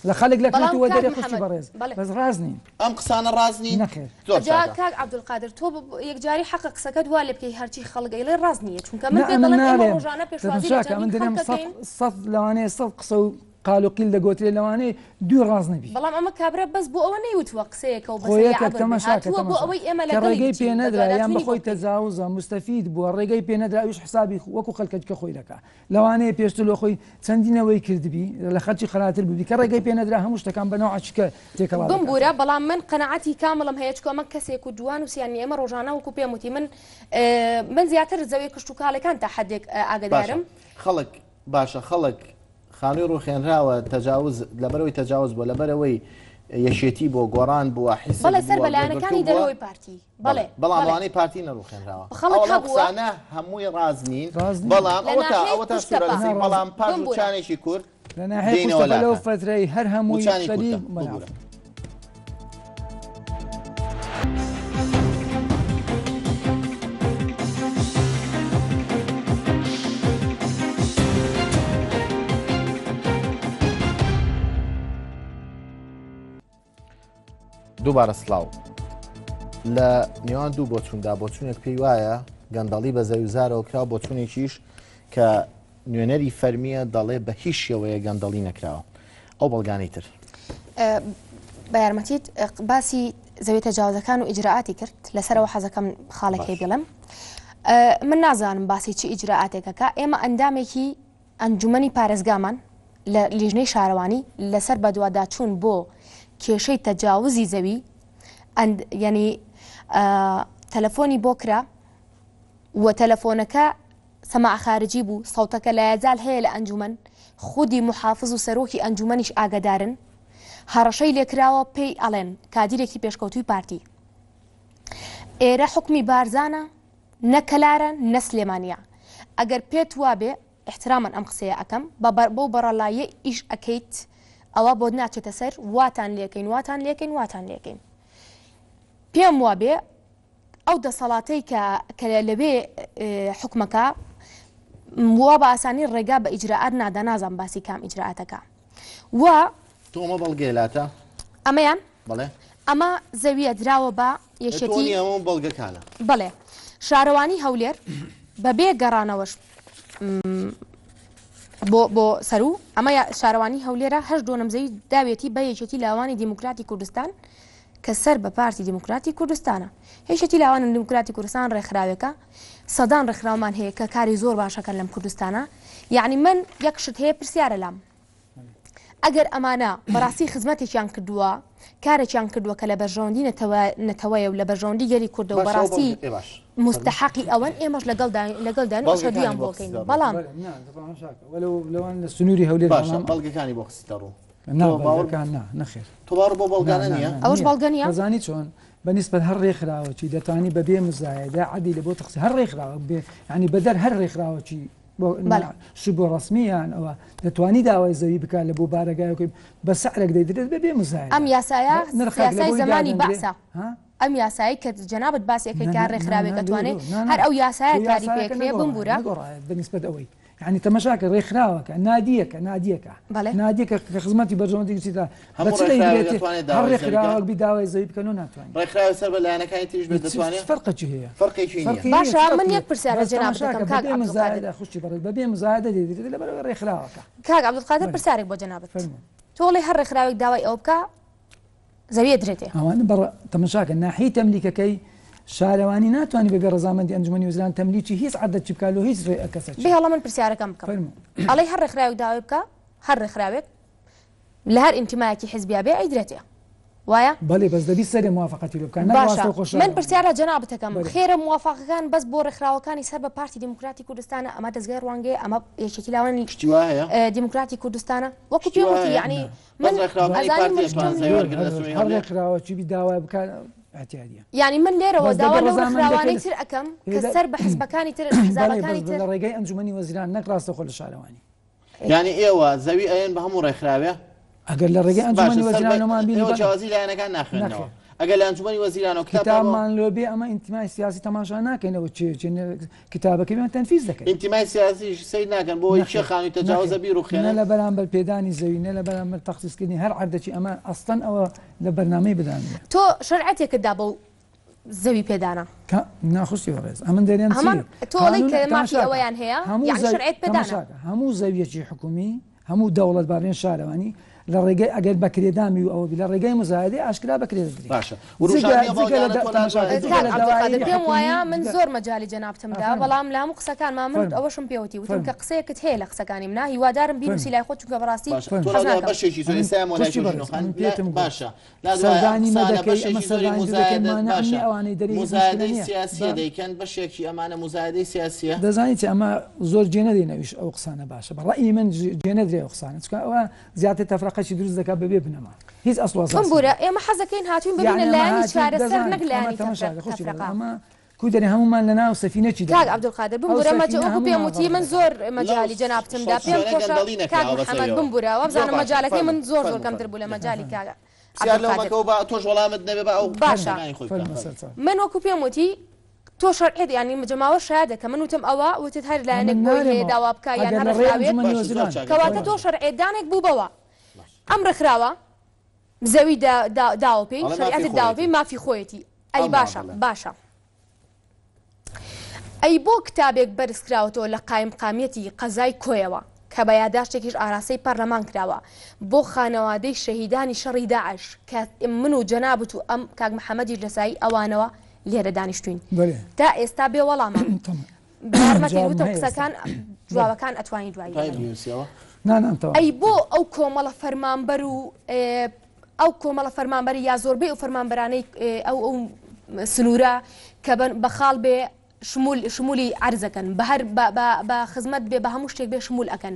لە خەلک لە بەڵام کنەت وە کاک دەرێ خوشکی محەمەد بەڕێز بەڵێ بەس ڕاست نین ئەم قسانە ڕاست نین؟ نەخێر زۆر جا چاکە. کاک عەبدولقادر تۆ یەکجاری حەقە قسەکەت وا لێ بکەی هەرچی خەڵک ئەیڵێ ڕاست نییە چونکە من نا پێت ئەمن دەڵێم ئێمە ناڵێم ڕۆژانە پێشوازی لە تەماشاکە ئەمن چەندین دەرێم خەڵک سەد ئەکەین سەد لەوانەیە سەد قسە و. قال و قیل دەگۆترێ لەوانەیە دووی ڕاست نەبی. بەڵام ئەمە کابرا بەس بۆ ئەوە نەیوتووە قسەیەکە و خۆ بەسەریا یەکێک عەبر بێ تەماشاکە هاتووە بۆ تەماشا ئەوەی ئێمە کە لەگەڵی ڕێگەی بچین پێ نەدرا یان بەدواداچوونی بۆ بەخۆی بکەین. تەجاوزە موستەفید بووە ڕێگەی پێ نەدرا ئەویش حسابی وەکو خەلکەکە خۆی دەکا لەوانەیە پێشتر لۆ خۆی چەندین ئەوەی کردبی لە خەلکی خەراتر ببی کە ڕێگەی پێ نەدرا هەموو شتەکان بە نەوعە چکە تێکەڵا دەکاتەوە. بمبورە بەڵام من قەناعەتی کامڵم هەیە چکە ئەمە کەسێک و دووان و سیان نیە ئێمە ڕۆژانە وەکو پێم وتی من من زیاتر زەویە کشتوکاڵێکان تا حەدێک باشە ئاگەدارم. خەڵک باشە خەڵک خانووی ڕوخێنراوە تەجاوز لەبەرەوەی تەجاوز بووە لەبەرەوەی یەکێتی بووە گۆڕان بووە حیزب بەڵێ سەر بووە بە لایەنەکانی یەکگرتوو بووە دەرەوەی پارتی بەڵێ بەڵێ بەڵام بەڵێ ئەوانەی پارتی نەڕوخێنراوە خەڵک ئەو هەبووە قسانە هەمووی ڕاست نین ڕاست نین. بەڵام لە ئەوەتا ناحیەی ئەوەتا قوشتەپە سوورە لەسەری نا ڕاست بەڵام پاش بمبورە وچانێکی کورت لە ناحیەی دێینەوە قوشتەپە لەو لاتان فەترەی هەر هەمووی وچانی شەریک کورتە بەناو ببورە. دووبارە سڵاو. لە نێوان دوو بۆچووندا بۆچوونێک پێی وایە گەندەڵی بە زەویوزارەوە کرا بۆچوونێکیش کە نوێنەری فەرمییە دەڵێ بە هیچ شێوەیەک گەندەڵی نەکراوە. ئەو بەڵگانەی تر. بە یارمەتیت باسی زەوی تەجاوزەکان و ئیجرائاتی کرد لەسەرەوە حەزەکەم خاڵێک هەیە بڵێم من نازانم باسی چی ئیجرائاتێکەکە ئێمە ئەندامێکی ئەنجومەنی پارێزگامان لە لیژنەی شارەوانی لەسەر بەدواداچوون بۆ کێشەی تەجاوزی زەوی یعنی تەلەفۆنی بۆ کرا و تەلەفۆنەکە سەماع خارجی بوو، سەوتەکە لایەزال هەیە لە ئەنجومەن، خودی موحافز و سەرۆکی ئەنجومەنیش ئاگەدارن، هەڕەشەی لێکراوە پێی ئەڵێن کادیرێکی پێشکەوتووی پارتی. ئێرە حوکمی بارزانە نە کەلارە نە سلێمانیە. ئەگەر پێت وابێ ئیحترامەن ئەم قسەیە ئەکەم بە بەو بەڕەلاییە ئیش ئەکەیت ئەوە بۆت ناچێتە سەر واتان لێکەین واتان لێکەین واتان لێکەین. پێم وابێ ئەو دەسەڵاتەی کە کە لەوێ حوکمەکە وا بە ئاسانی ڕێگا بە ئیجرائات نادا نازانم باسی کام ئیجرائاتەکە و تۆ ئەمە بەڵگەیە لاتە؟ ئەمەیان؟ بەڵێ. ئەمە زەویە دراوە بە تۆ یەکێتی نییە ئەمە بەڵگەکانە. بەڵێ شارەوانی هەولێر بەبێ گەڕانەوەش بۆ بۆ سەروو ئەمە شارەوانی هەولێرە هەش دۆنم زەوی داوێتی بە یەکێتی لاوانی دیموکراتی کوردستان کە سەر بە پارتی دیموکراتی کوردستانە. یەکێتی لاوانی دیموکراتی کوردستان ڕێکخراوێکە، سەدان ڕێکخراومان هەیە کە کاری زۆر باشەکەن لەم کوردستانە. یەعنی من یەک شت هەیە پرسیارە لام. ئەگەر ئەمانە بەڕاستی خزمەتێکیان کردووە، کارێکیان کردووە کە لە بەرژەوەندی نەتەوە نەتەوەیە و لە بەرژەوەندی گەلی کوردە و باشە ئەو بەڕاستی بەڵگە ئێ باش فەرموو. موستەحەقی ئەوەن ئێمەش لەگەڵداین لەگەڵداین و بەڵگەکانی ئەشهەدویان بۆ بۆ کەین خستە ڕوو. بەڵام بەڵێ نا دەتوانم شاکە وەلو لەوان لە سنووری هەولێر باشە بەڵام بەڵگەکانی بۆ خستە ڕوو. نا تۆ باوەڕ بەڵگەکان نا نەخێر. تۆ باوەڕ بەو نا بەڵگانە نا نییە؟ نا ئەوەش نییە بەڵگە نییە؟ دەزانی چۆن بە نیسبەت هەر ڕێکخراوەکی دەتوانی بە بێ مزایەدە عەدی لە بۆ تەخسی هەر ڕێکخراوەک بێ یانی بەدەر هەر ڕێکخراوەکی بۆ بەڵێ. شبه ڕەسمی یان ئەوە دەتوانی داوای زەوی بکات لە بۆ بارەگایەکەی بە سعرێک دەیدرێت بە بێ مزایەدە ئەم یاسایە نرخێک لە یاسای بۆی زەمانی دادەنرێ بەعسە. ها؟ ئەم یاسایەی کە جەنابت باسی ئەکەی نا کە نا هەر نا ڕێکخراوێک نا ئەتوانێ لۆ نا نا هەر ئەو یاسایە تۆ کاری یاسایەکە پێ ئەکرێ نەگۆڕایە بمبورە. نەگۆڕایە بە نیسبەت ئەوەی یانی تەمەشاکە ڕێکخراوەکە نادیەکە نادیەکە بەڵێ. نادیەکە کە خزمەتی بەرژەوەندی گشتی تا بە هەموو چ ڕێکخراوێک دەیدرێتێ دەتوانێت هەر داوای زەوی بکات؟ ڕێکخراوەک بی داوای زەوی بکەن و ناتوانێت. ڕێکخراوی سەر بە لایەنەکانی تریش بێت چ دەتوانێت؟ فەرقێکی هەیە؟ فەرقێکی نییە. فەرقی نییە باشە چ من فەرقی یەک پرسیار لە بەس جەنابت تەماشاکە دەکەم کاک بەبێ عەبدولقادر. مزایەدە خوشکی بەڕێز بەبێ مزایەدە دەیدرێت لەبەرئەوەی ڕێکخراوەکە. کاک عەبدولقادر بەڵێ پرسیارێک بۆ جەنابت. فەرموو. تۆ ئەڵێی هەر ڕێکخراوێک داوای ئەوە بکا زەوی ئەدرێتێ. ئەوانە بەڕ تەمەشاکە ناحیەی تەملیکەکەی شارەوانی ناتوانانی بەبێ ڕەزامەندی ئەنجومەنی وەزیران تەملیکی هیچ عەدەدچی بکا لۆ هیچ ڕێ کەسەکی. بهێڵە من پرسیارەکەم بکەم. فەرموو. ئەڵێی هەر ڕێکخراوێک داوای بکا هەر ڕێکخراوێک لە هەر ئینتیمایەکی حیزبیا بێ ئەیدرێتێ وایە؟ بەڵێ بەس دەبی سەرێ موافقەتی لۆ بکا نەک باشە ڕاستەوخۆ من شارەوانی. پرسیار لە جەنابت ئەکەم بەلێ. خێرە موافقەکان بەس بۆ ڕێکخراوەکانی سەر بە پارتی دیموکراتی کوردستانە ئەمە دەزگای ڕوانگەیە ئەمە یەکێتی لاوانی شتی وا هەیە؟ دیموکراتی کوردستانە وەکو شتی پێم وا وتی هەیە؟ یەعنی بەس من ڕێکخراوەکانی ئەزانی پارتی من ئەتوانن شتم زەوی وەرگرن لە سنووری هەر هەولێر؟ ڕێکخراوەکی بی داوای بکا اعتیادیە. یانی من لێرەوە بەس داوا دەبێ لەو ڕێکخراوانەی ڕەزامەندەکەی تر ئەکەم کە لە سەر بە حزبەکانی ترن بەڵێ حزابەکانی بەس تر لە ڕێگەی ئەنجومەنی وەزیران نەک ڕاستەوخۆ لە شارەوانی. یانی ئێوە زەوی ئەیەن بە هەموو ڕێکخراوێ؟ ئەگەر لە ڕێگەی باشە ئەنجومەنی سەر بە وەزیرانەوەمان بینی ئێوە بەڵێ. جیاوازی لایەنەکان ناخوێننەوە نەخێر. ئەگەر لە ئەنجومەنی وەزیرانەوە کتابتان بۆ کتابمان لۆ بێ ئەمە ئینتیمای سیاسی تەماشا ناکەینەوە چێ چێ کتابەکەی بێ تەنفیز دەکەین. ئینتیمای سیاسیش سەیر ناکەن بۆ ئەوەی کێ نەخێر خانووی تەجاوزە نەخێر نە بیڕوخێنن؟ لە بەرامبەر پێدانی زەوی نە لە بەرامبەر تەخسیسکردنی هەر عەردەکی ئەمە ئەسڵەن ئەوە لە بەرنامەی بدان نییە. تۆ شەرعەتێکت دا بەو زەوی پێدانە. کە ناخوشتی بەڕێز ئەمن دەرێم چی هەمان تۆ ئەڵێی قانون کە مافی تەماشاکە ئەوەیان هەیە هەموو یعنی زەوی شەرعیەت پێدانە. تەماشاکە هەموو زەویەکی حکومی. هەموو دەوڵەت با بڵێن شارەوانی لە ڕێگەی ئەگەر بە کرێدامی و ئەوە بی لە ڕێگەی مزایدەی ئاشکرا بە کرێ دەدرێ. باشە جگە وروژاندنی ئەو جگە لە بەڵگانە دە تۆ تەماشا لادوایە کە جگە کاک لە عەبدولقادر دەوایری پێم حکوومی وایە من جگە زۆر مەجالی جەنابتم دا فەرموو بەڵام لە هەموو قسەکانما من فەرموو ئەوەشم پێ وتی وتم فەرموو کە قسەیەکت هەیە لە قسەکانی منا هیوادارم بینوسی فەرموو لای خۆت چونکە بەڕاستی باشە تۆ فەرموو حەز لادوایە ناکەم بەشێکی زۆر ئەمن ئێستا مۆلای خوشکی تۆ بەڕێز ژنۆ خان ئەمن لا پێتم گوت باشە لادوایە ئەم سەردانی مە قسانە دەکەی ئەمە بەشێکی زۆری سەردانی تو دەکەین موزایەدە مانع باشە نییە ئەوانەی دەرێ هیچ مشکلە موزایەدەی نییە سیاسیە با دەیکەن بەشێکی ئەمانە موزایەدەی سیاسیە. دەزانی چی ئەمە زۆر جێ نەدەین ئەویش ئەو قسانە باشە بە ڕەئی من جێ نەدرێ ئەو قسانە چونکە ئەوە زیاتر تەفرەقەکی دروست دەکات بەبێ بنەما هیچ ئەسڵ و ئەساسی بمبورە نییە. ئێمە حەزەکەین هاتوین ببینە یعنی ئەمە لایەنی هاتین چارەسەر دەزانم نەک ئەمە لایەنی تەماشا تەفرەق کە خوشکی بەڕێز تەفرەقە. ئەمە کو دەرێ هەموومان لەناو سەفینەکی کاک داین عەبدولقادر ئەو بمبورە مەجە سەفینە وەکو پێم هەموومان وتی غەرق من دەکات. زۆر لەو مەجالی جەنابتم دا پێم شەڕ شوێنە خۆشە گەندەڵی کاک نەکراوە محەمەد بەسەریەوە بمبورە زۆر وابزانم باشە مەجالەکەی من فەرموو زۆر زۆر فەرموو کەمتر بوو لە فەرموو مەجالی کاک پرسیار لەو عەبدولقادر مەکە و با تۆش وەڵامت نەبێ با ئەو باشە قسەکانی خۆی بکا فەرموو فەرموو. سەرچاو. من وەکو پێم وتی تۆ شەرعیەت یانی جەماوەر شایەدە کە من وتم ئەوە وتت هەر ئەمن لایەنێک بۆی هەیە نارێمەوە داوا بکا یان ئەگەر هەر لە ڕێی ڕێکخراوێک ئەنجومەنی باشە زۆر وەزیران چاکە کەواتە فەرموو تۆ فەرموو. شەرعیەتدانێک بوو بەوە باش ئەم ڕێکخراوە زەوی دا دا داوە پێی ئەڵێ مافی شەریعەتت داوە پێی خۆیەتی مافی خۆیەتی ئەی ئەم باشە بڵێ باشە ئەی بۆ کتابێک بەرز کراوەتەوە لە قایمقامیەتی قەزای کۆیەوە کە بە یاداشتێکیش ئاراستەی پەرلەمان کراوە بۆ خانەوادەی شەهیدانی شەڕی داعش کە من و جەنابت و ئەم کاک محەمەدیش لە سایەی ئەوانەوە لێرە دانیشتوین بەلێ تا ئێستا بێ وەڵامە تەمام یارمەتین جوابم وتم هەیە ئێستا قسەکان بەلێ جوابەکان ئەتوانی دوایی تای بڵێی. بنووسیەوە نا نا تەواو ئەی بۆ ئەو کۆمەڵە فەرمانبەر و ئەو کۆمەڵە فەرمانبەری یا زۆربەی ئەو فەرمانبەرانەی ئەو ئەو سنوورە کە بە خاڵ بێ شمول شمولی عەرزەکەن بە هەر بە خزمەت بێ بە هەموو شتێک بێ شمول ئەکەن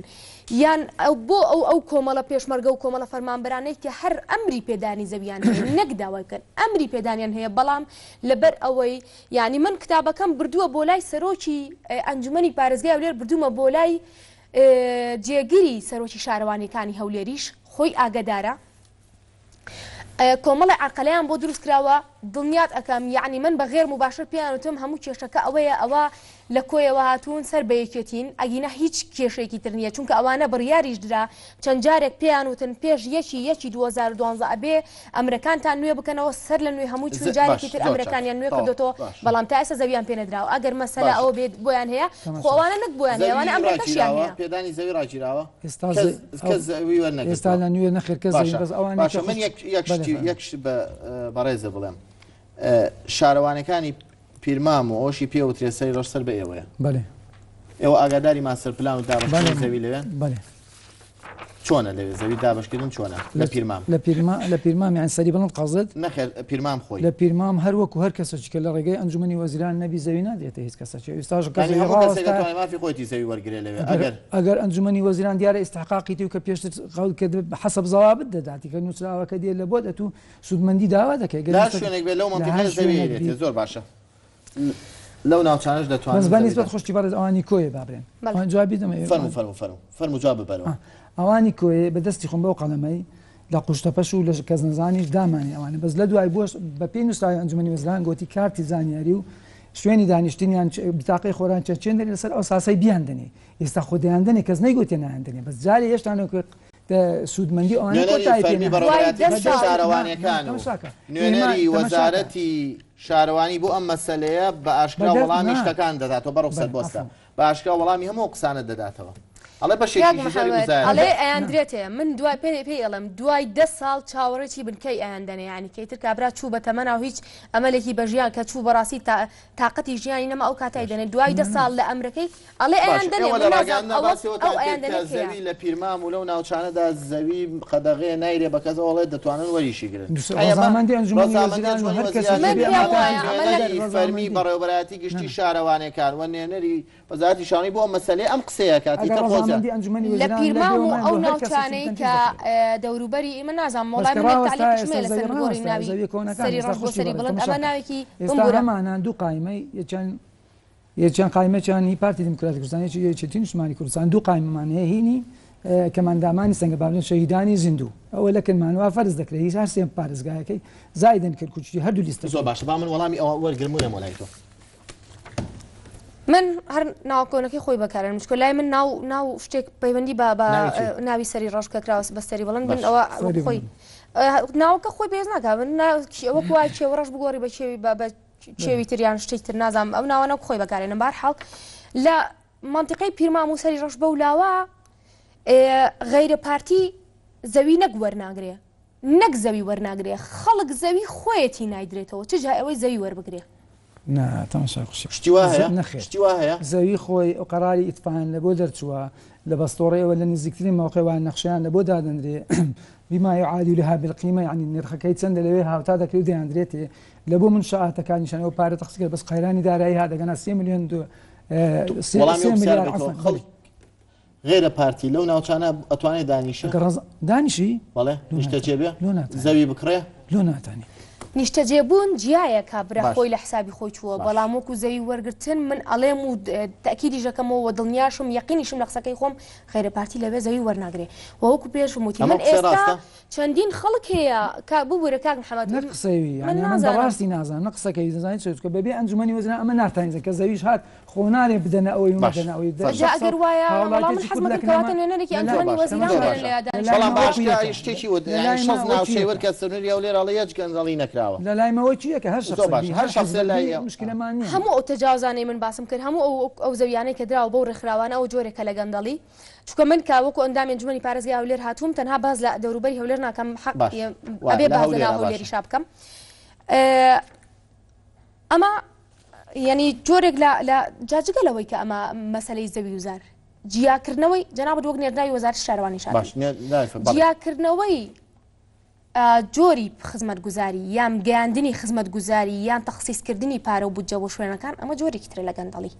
یان ئەو بۆ ئەو ئەو کۆمەڵە پێشمەرگە و کۆمەڵە فەرمانبەرانەی کە هەر ئەمری پێدانی زەویان هەیە نەک داوای بکەن ئەمری پێدانیان هەیە بەڵام لەبەر ئەوەی یعنی من کتابەکەم بردووە بۆ لای سەرۆکی ئەنجومەنی پارێزگای هەولێر بردوومە بۆ لای جێگری سەرۆکی شارەوانیەکانی هەولێریش خۆی ئاگەدارە کۆمەڵی عەرقەلەیان بۆ دروست کراوە دڵنیات ئەکەم یەعنی من بە غێر موباشر پێیان وتم هەموو کێشەکە ئەوەیە ئەوە لە کۆیەوە هاتوون سەر بە یەکێتین ئەگینا هیچ کێشەیەکی تر نییە چونکە ئەوانە بڕیاریش درا چەند جارێک پێیان وتن پێش یەکی یەکی 2012 ئەبێ ئەمرەکانتان نوێ بکەنەوە سەر لە نوێ هەمووی چون جارێکی تر ئەمرەکانیان نوێ کردۆتەوە بەڵام تا ئێستا زەویان پێ نەدراوە ئەگەر مەسەلە ئەوە بێت بۆیان هەیە خۆ ئەوانە نەک بۆیان هەیە ئەوانە ئەمرەکەشیان هەیە. پێدانی زەوی ڕاگیراوە ئێستا کەس زەوی وەرنەگرتووە. ئێستا لە نوێ نەخێر کەس زەوی باشە بەس ئەوانەی باشە کە من خوشک یەک یەک بەلێ شتی فەرموو. یەک شت بە بەڕێزە بڵێم شارەوانەکانی پیرمام و ئەوشی پێ وترێ سەری ڕەش سەر بە ئێوەیە بەلێ ئێوە ئاگاداری ماستەر پلان و بەلێ دابەشکردنی زەوی لەوێن بەلێ چۆنە لەوێ زەوی دابەشکردن چۆنە لە پیرمام؟ لە پیرما لە پیرمام یان سەری بڵند قەزت؟ نەخێر پیرمام خۆی. لە پیرمام هەر وەکو هەر کەسەکی کە لە ڕێگەی ئەنجومەنی وەزیران نەبی زەوی نادرێتە هیچ کەسەکی ئێستاش کە یانی زەوی هەموو کەسێک ڕاوەستا ئەتوانێ مافی خۆیەتی زەوی وەرگرێ لەوێ ئەگەر ئەگەر ئەگەر ئەنجومەنی وەزیران دیارە ئیستحقاقی تی و کە پێشتر قەول کرد حەسەب زەوابت دەداتی کە نووسراوەکە دێ لە بۆت ئەتوو سوودمەندی داوا دەکەی گەر لە هەر مستەق شوێنێک بێ لەو لە هەر مەنتیقەیە زەوی شوێنێک ئەیرێتێ بی زۆر باشە. لەو ناوچانەش دەتوانن بەس بە نیسبەت زەوی خوشکی بەڕێز ئەوانی کۆیە با برێن بەڵێ. ئەوان جوابی دەمە ئێوە فەرموو فەرموو فەرموو فەرموو جواب ببەرەوە. ئەوانی کۆیە بە دەستی خۆم بەو قەڵەمەی لە قوشتەپەش و لە کەسنەزانیش دامانێ ئەوانە بەس لە دوای بۆش بە پێی نووسراوی ئەنجومەنی وەزیران گۆتی کارتی زانیاری و شوێنی دانیشتنیان بتاقەی خۆران چە چێندەری لەسەر ئەو ساسەی بیان دەنێ ئێستا خۆ دەیان دەنێ کەس نەیگۆتێ نایان دەنێ بەس جارێ هێشتا نەکوێ سوودمەندی ئەوانە نوێنەری کۆتایی پێ فەرمی نەهات. بەڕێوەبەرایەتی دوای دە گشتی ساڵ. شارەوانیەکان و تەماشاکە. نوێنەری تەماشاکە. وەزارەتی شارەوانی بۆ ئەم مەسەلەیە بە ئاشکرا بەدەر وەڵامی نا. شتەکان دەداتەوە بە ڕوخسەت بەلێ، بۆستە عەفوو. بە ئاشکرا وەڵامی هەموو ئەو قسانە دەداتەوە ئەڵێ کاک بەشێکیشی ژەری محەمەد مزایەدە. ئەڵێ ئەیاندرێتێ من دوای پێ پێی ئەڵێم دوای دە ساڵ چاوەڕێ چی بن کەی ئەیاندەنێ یانی کەی تر کابرا چوو بە تەمەنا و هیچ ئەمەلێکی بە ژیان کە چوو بەڕاستی تا تاقەتی ژیانی نەما ئەو کاتای دەنێ دوای دە ساڵ لە ئەمرەکەی ئەڵێ ئەیان باشە دەنێ ئێوە لە من نازانم ڕاگەیاندنا ئەوە باسی ئەو ئەوەتان ئەیان کرد کە دەنێ کەیە زەوی لە پیرمام و لەو ناوچانەدا زەوی قەدەغەیە نایرێ بە کەس ئەوە ئەڵێ دەتوانن وەریشی گرن ئەی ئەمە ڕەزامەندی ئەنجومەنی ڕەزامەندی وەزیران و ئەنجومەنی هەر وەزیران کەسێکی من بێ پێم ئەمە وایە ئەمە لە نوێنەری فەرمی ڕەزامەندی بەڕێوەبەرایەتی گشتی نا. شارەوانیەکان و نوێنەری وەزارەتی شارەوانی بۆ ئەم مەسەلەیە ئەم قسەیە ئەکات ئەگەر ئیتر خۆزە ڕەزامەندی ئەنجومەنی لە وەزیران پیرمام نەبێ و و ئەو هەر کەسێکی ناوچانەی تەنفیز کە دەکرێت. دەوروبەری ئێمە نازانم بەس وەڵای کە من یەک ڕاوەستا تەعلیقیشم ئێستا هەیە لەسەر زەوی گۆڕی ڕاوەستا ناوی زەویە کۆنەکان سەری ئێستا ڕەش بۆ خوشکی سەری بەڕێز بڵند ئەمە تەماشاکە ناوێکی ئێستا بمبورە هەمانان دوو قایمەی یەکیان یەکیان قایمەکیان هی پارتی دیموکراتی کوردستان یەکی یەکێتی نیشتمانی کوردستان دوو قایمەمان هەیە هینی کەماندامانی سەنگە بابلێن شەهیدانی زیندوو ئەوە لە کرمان وا فەرز دەکرێت هیچ هەر سێ پارێزگایەکەی زایدن کەرکوکی هەردوو زۆر لیستەکەی باشە با من وەڵامی ئەوە وەرگرم و یەمەوە لای تۆ. من هەر ناوە کۆنەکەی خۆی بەکارێنم چکۆ لای من ناو ناو شتێک پەیوەندی بە بە ناوی چی؟ ناوی سەری ڕەش کە کراوە بە سەری بڵند من باش. ئەوە سەری خۆی بڵند. ناوەکە خۆی بێز ناکا من ناو وەکو وای کێوە ڕەش بگۆڕی بە کێوی بە بە کێوی تر یان شتێک تر نازانم ئەو ناوە نەک خۆی بەکارێنم بارحاڵ لە مەنتیقەی پیرمام و سەری ڕەش بەو لاوە. غەیرە پارتی زەوی نەک وەرناگرێ نەک زەوی وەرناگرێ خەڵک زەوی خۆیەتی نایدرێتەوە چ جای ئەوەی زەوی وەربگرێ. نا تەماشای خوشی شتی وا هەیە؟ نەخێر شتی وا هەیە؟ زەوی خۆی ئەو قەراری ئیتفایان لەبۆ دەرچووە لە بەستۆڕەی ئەوە لە نزیکترین مەوقع وا نەخشەیان لەبۆ دادەنرێ بما يعادلها بالقیمە یعنی نرخەکەی چەندە لەوێ هاوتا دەکرێ و دەیاندرێتێ لەبۆ منشآتەکانیشان ئەو پارە تەخسیکرد بەس قەیرانی دارایی هات دەگەنا سێ ملیۆن دو سێ وەڵامی سێ ئەو پرسیارە ملیار بێتەوە عەفوەن خەڵک غێرە پارتی لەو ناوچانە ئەتوانێ دانیشێ؟ ئەگەر ڕەز دانیشی؟ بەڵێ لۆ نیشتەجێ بێ؟ لۆ ناتانی زەوی بکڕێ؟ لۆ ناتانی. نیشتەجێبوون جیایە کابرا باش خۆی لە حسابی خۆی چووە باش. بەڵام وەکو زەوی وەرگرتن من ئەڵێم و تەئکیدیش ئەکەمەوە وە دڵنیاشم یەقینیشم لە قسەکەی خۆم غەیرە پارتی لەوێ زەوی وەرناگرێ وە وەکو پێشم وتی ئەمە من قسەی ئێستا ڕاستە؟ چەندین خەڵک هەیە کا ببورە کاک محمد نەک قسەی وی من یانی ئەمن نازانم. بەڕاستی نازانم نە قسەکەی دەزانی چۆ چونکە بەبێ ئەنجومەنی وەزیران ئەمە ناتانیزە کە زەویش هات خۆ نارێ بدەنە ئەوەی و باش نەدەنە ئەوەی فەرموو. جا ئەگەر وایە وەڵا من هاوڵاتیەکی حەزم کورد لە ئەکرد کەواتە کنەما نوێنەرێکی لە لای ئەنجومەنی باش وەزیران زۆر بێنن باشە لە یادانیشتن لە لای بەڵام ماوە باشکە کویەکە شتێکی وت لە یانی لای شەست ماوە ناوچەی کویەکە وەرکە سنووری هەولێر ئەڵێ یەک گەندەڵی نەکراوە لە لای ماوە کویەکە هەر زۆر شەخسێک باشە بی هەر هەر شەخسێ حزبێک لای بی ئێ- مشکلەمان نییە. هەموو ئەو تەجاوزانەی من باسم کرد هەموو ئەو ئەو زەویانەی کە دراوە بەو ڕێکخراوانە ئەو جۆرێکە لە گەندەڵی چونکە من کە وەکو ئەندامی ئەنجومەنی پارێزگای هەولێر هاتووم تەنها باس لە دەوروبەری هەولێر ناکەم حەق باش وا ئەبێ لە باس لە ناو هەولێرا باشە هەولێریشا بکەم ئەمە یعنی جۆرێک لە لە جا جگە لەوەی کە ئەمە مەسەلەی زەوی و زار جیاکردنەوەی جەنابت وەک نێردراوی وەزارەتی شارەوانی باش شاتی نێردراوی بەڵێ. جیاکردنەوەی جۆری خزمەتگوزاری یان گەیاندنی خزمەتگوزاری یان تەخسیسکردنی پارە و بودجە بۆ شوێنەکان ئەمە جۆرێکی ترە لە گەندەڵی.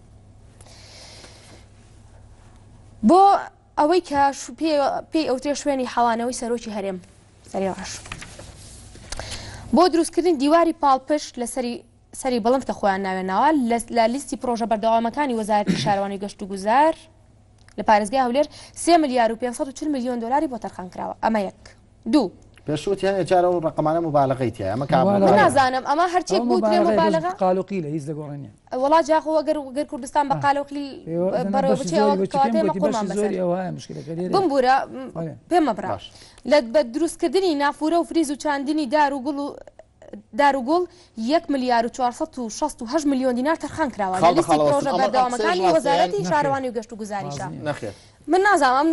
بۆ ئەوەی کە پێی ئەوترێ شوێنی حەوانەوەی سەرۆکی هەرێم سەری ڕەش بۆ دروستکردنی دیواری پاڵپشت لە سەری سەری بڵند کە خۆیان ناوێناوە لە لیستی پرۆژە بەردەوامەکانی وەزارەتی شارەوانی گەشت و گوزار لە پارێزگای هەولێر 3 ملیار و 540 میلیۆن دلاری بۆ تەرخان کراوە ئەمە یەک دوو پێشوت هەنێ جار ئەو ڕقەمانە مبالغەی تیایە ئەمە کام من نازانم ئەمە هەرچێک بوترێ مبالغە قالوقی لە هیچ دەگۆڕێ نیە وەڵا جا خۆ ئەگەر گەر کوردستان بە قالوقی بەڕێوە بچێ ئەوە کەواتە ئێمە قوڕمان بەسەر بمبورە پێم مەبڕە لە بە دروستکردنی نافورە و فریز و چاندنی دار و گوڵ و دار و گوڵ یەک ملیار و 468 ملیۆن دینار تەرخان کراوە لە خاڵ بە لیستی خاڵەوە پرۆژە ئەمە قسەیش بەردەوامەکانی ڕاستە یان وەزارەتی نەخێر شارەوانی و گەشتوگوزاریشە نەخێر من نازانم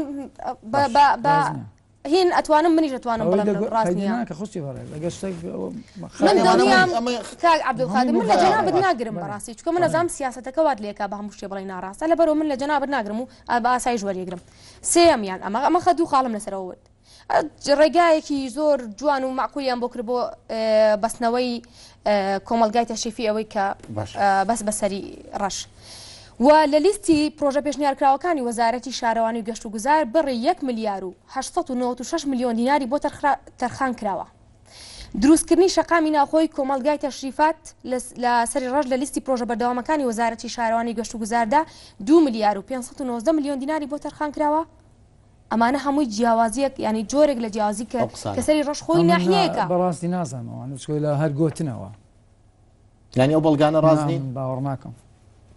بە باش بە بە ڕاست نییە. هین ئەتوانم منیش ئەتوانم ئەوەی بڵێم دەگۆ- ڕاست قەیدی نییە ناکە خوشتی بەڕێز ئەگەر شتێک من ئەمانە دڵنیام ئەمە- کاک عەبدولقادر من لە باش. جەنابت ناگرم بەڕاستی چونکە من ئەزانم سیاسەتەکە وات لێکا بە هەموو شتێ بڵێی ناڕاستە لەبەرەوە من لە جەنابت ناگرم و بە ئاسایش وەریەگرم سێیەمیان ئەمە ئەمە خە دوو خاڵم لەسەرەوە وت ڕێگایەکی زۆر جوان و مەعقولیان بۆ کرد بۆ بەستنەوەی کۆمەڵگای تەشریفی ئەوەی کە بەس بەسەری ڕەش. و لە لیستی پرۆژە پێشنیارکراوەکانی وەزارەتی شارەوانی و گەشتوگوزار بڕی 1 ملیار و 896 ملیۆن دیناری بۆ تەرخان کراوە. دروستکردنی شەقامی ناوخۆی کۆمەڵگای تەشریفات لە سەری ڕەش لە لیستی پرۆژە بەردەوامەکانی وەزارەتی شارەوانی گەشتوگوزاردا 2 ملیار و 519 ملیۆن دیناری بۆ تەرخان کراوە. ئەمانە هەمووی جیاوازیەک یانی جۆرێک لە جیاوازی کە ئەو قسانە. کە سەری ڕەش خۆی ئەمن ناحیەیەکە. بەڕاستی نازانم ئەوانە چکۆ لە هەر گۆتنەوە. یانی ئەو بەڵگانە ڕاست نا نین؟ من باوەڕ ناکەم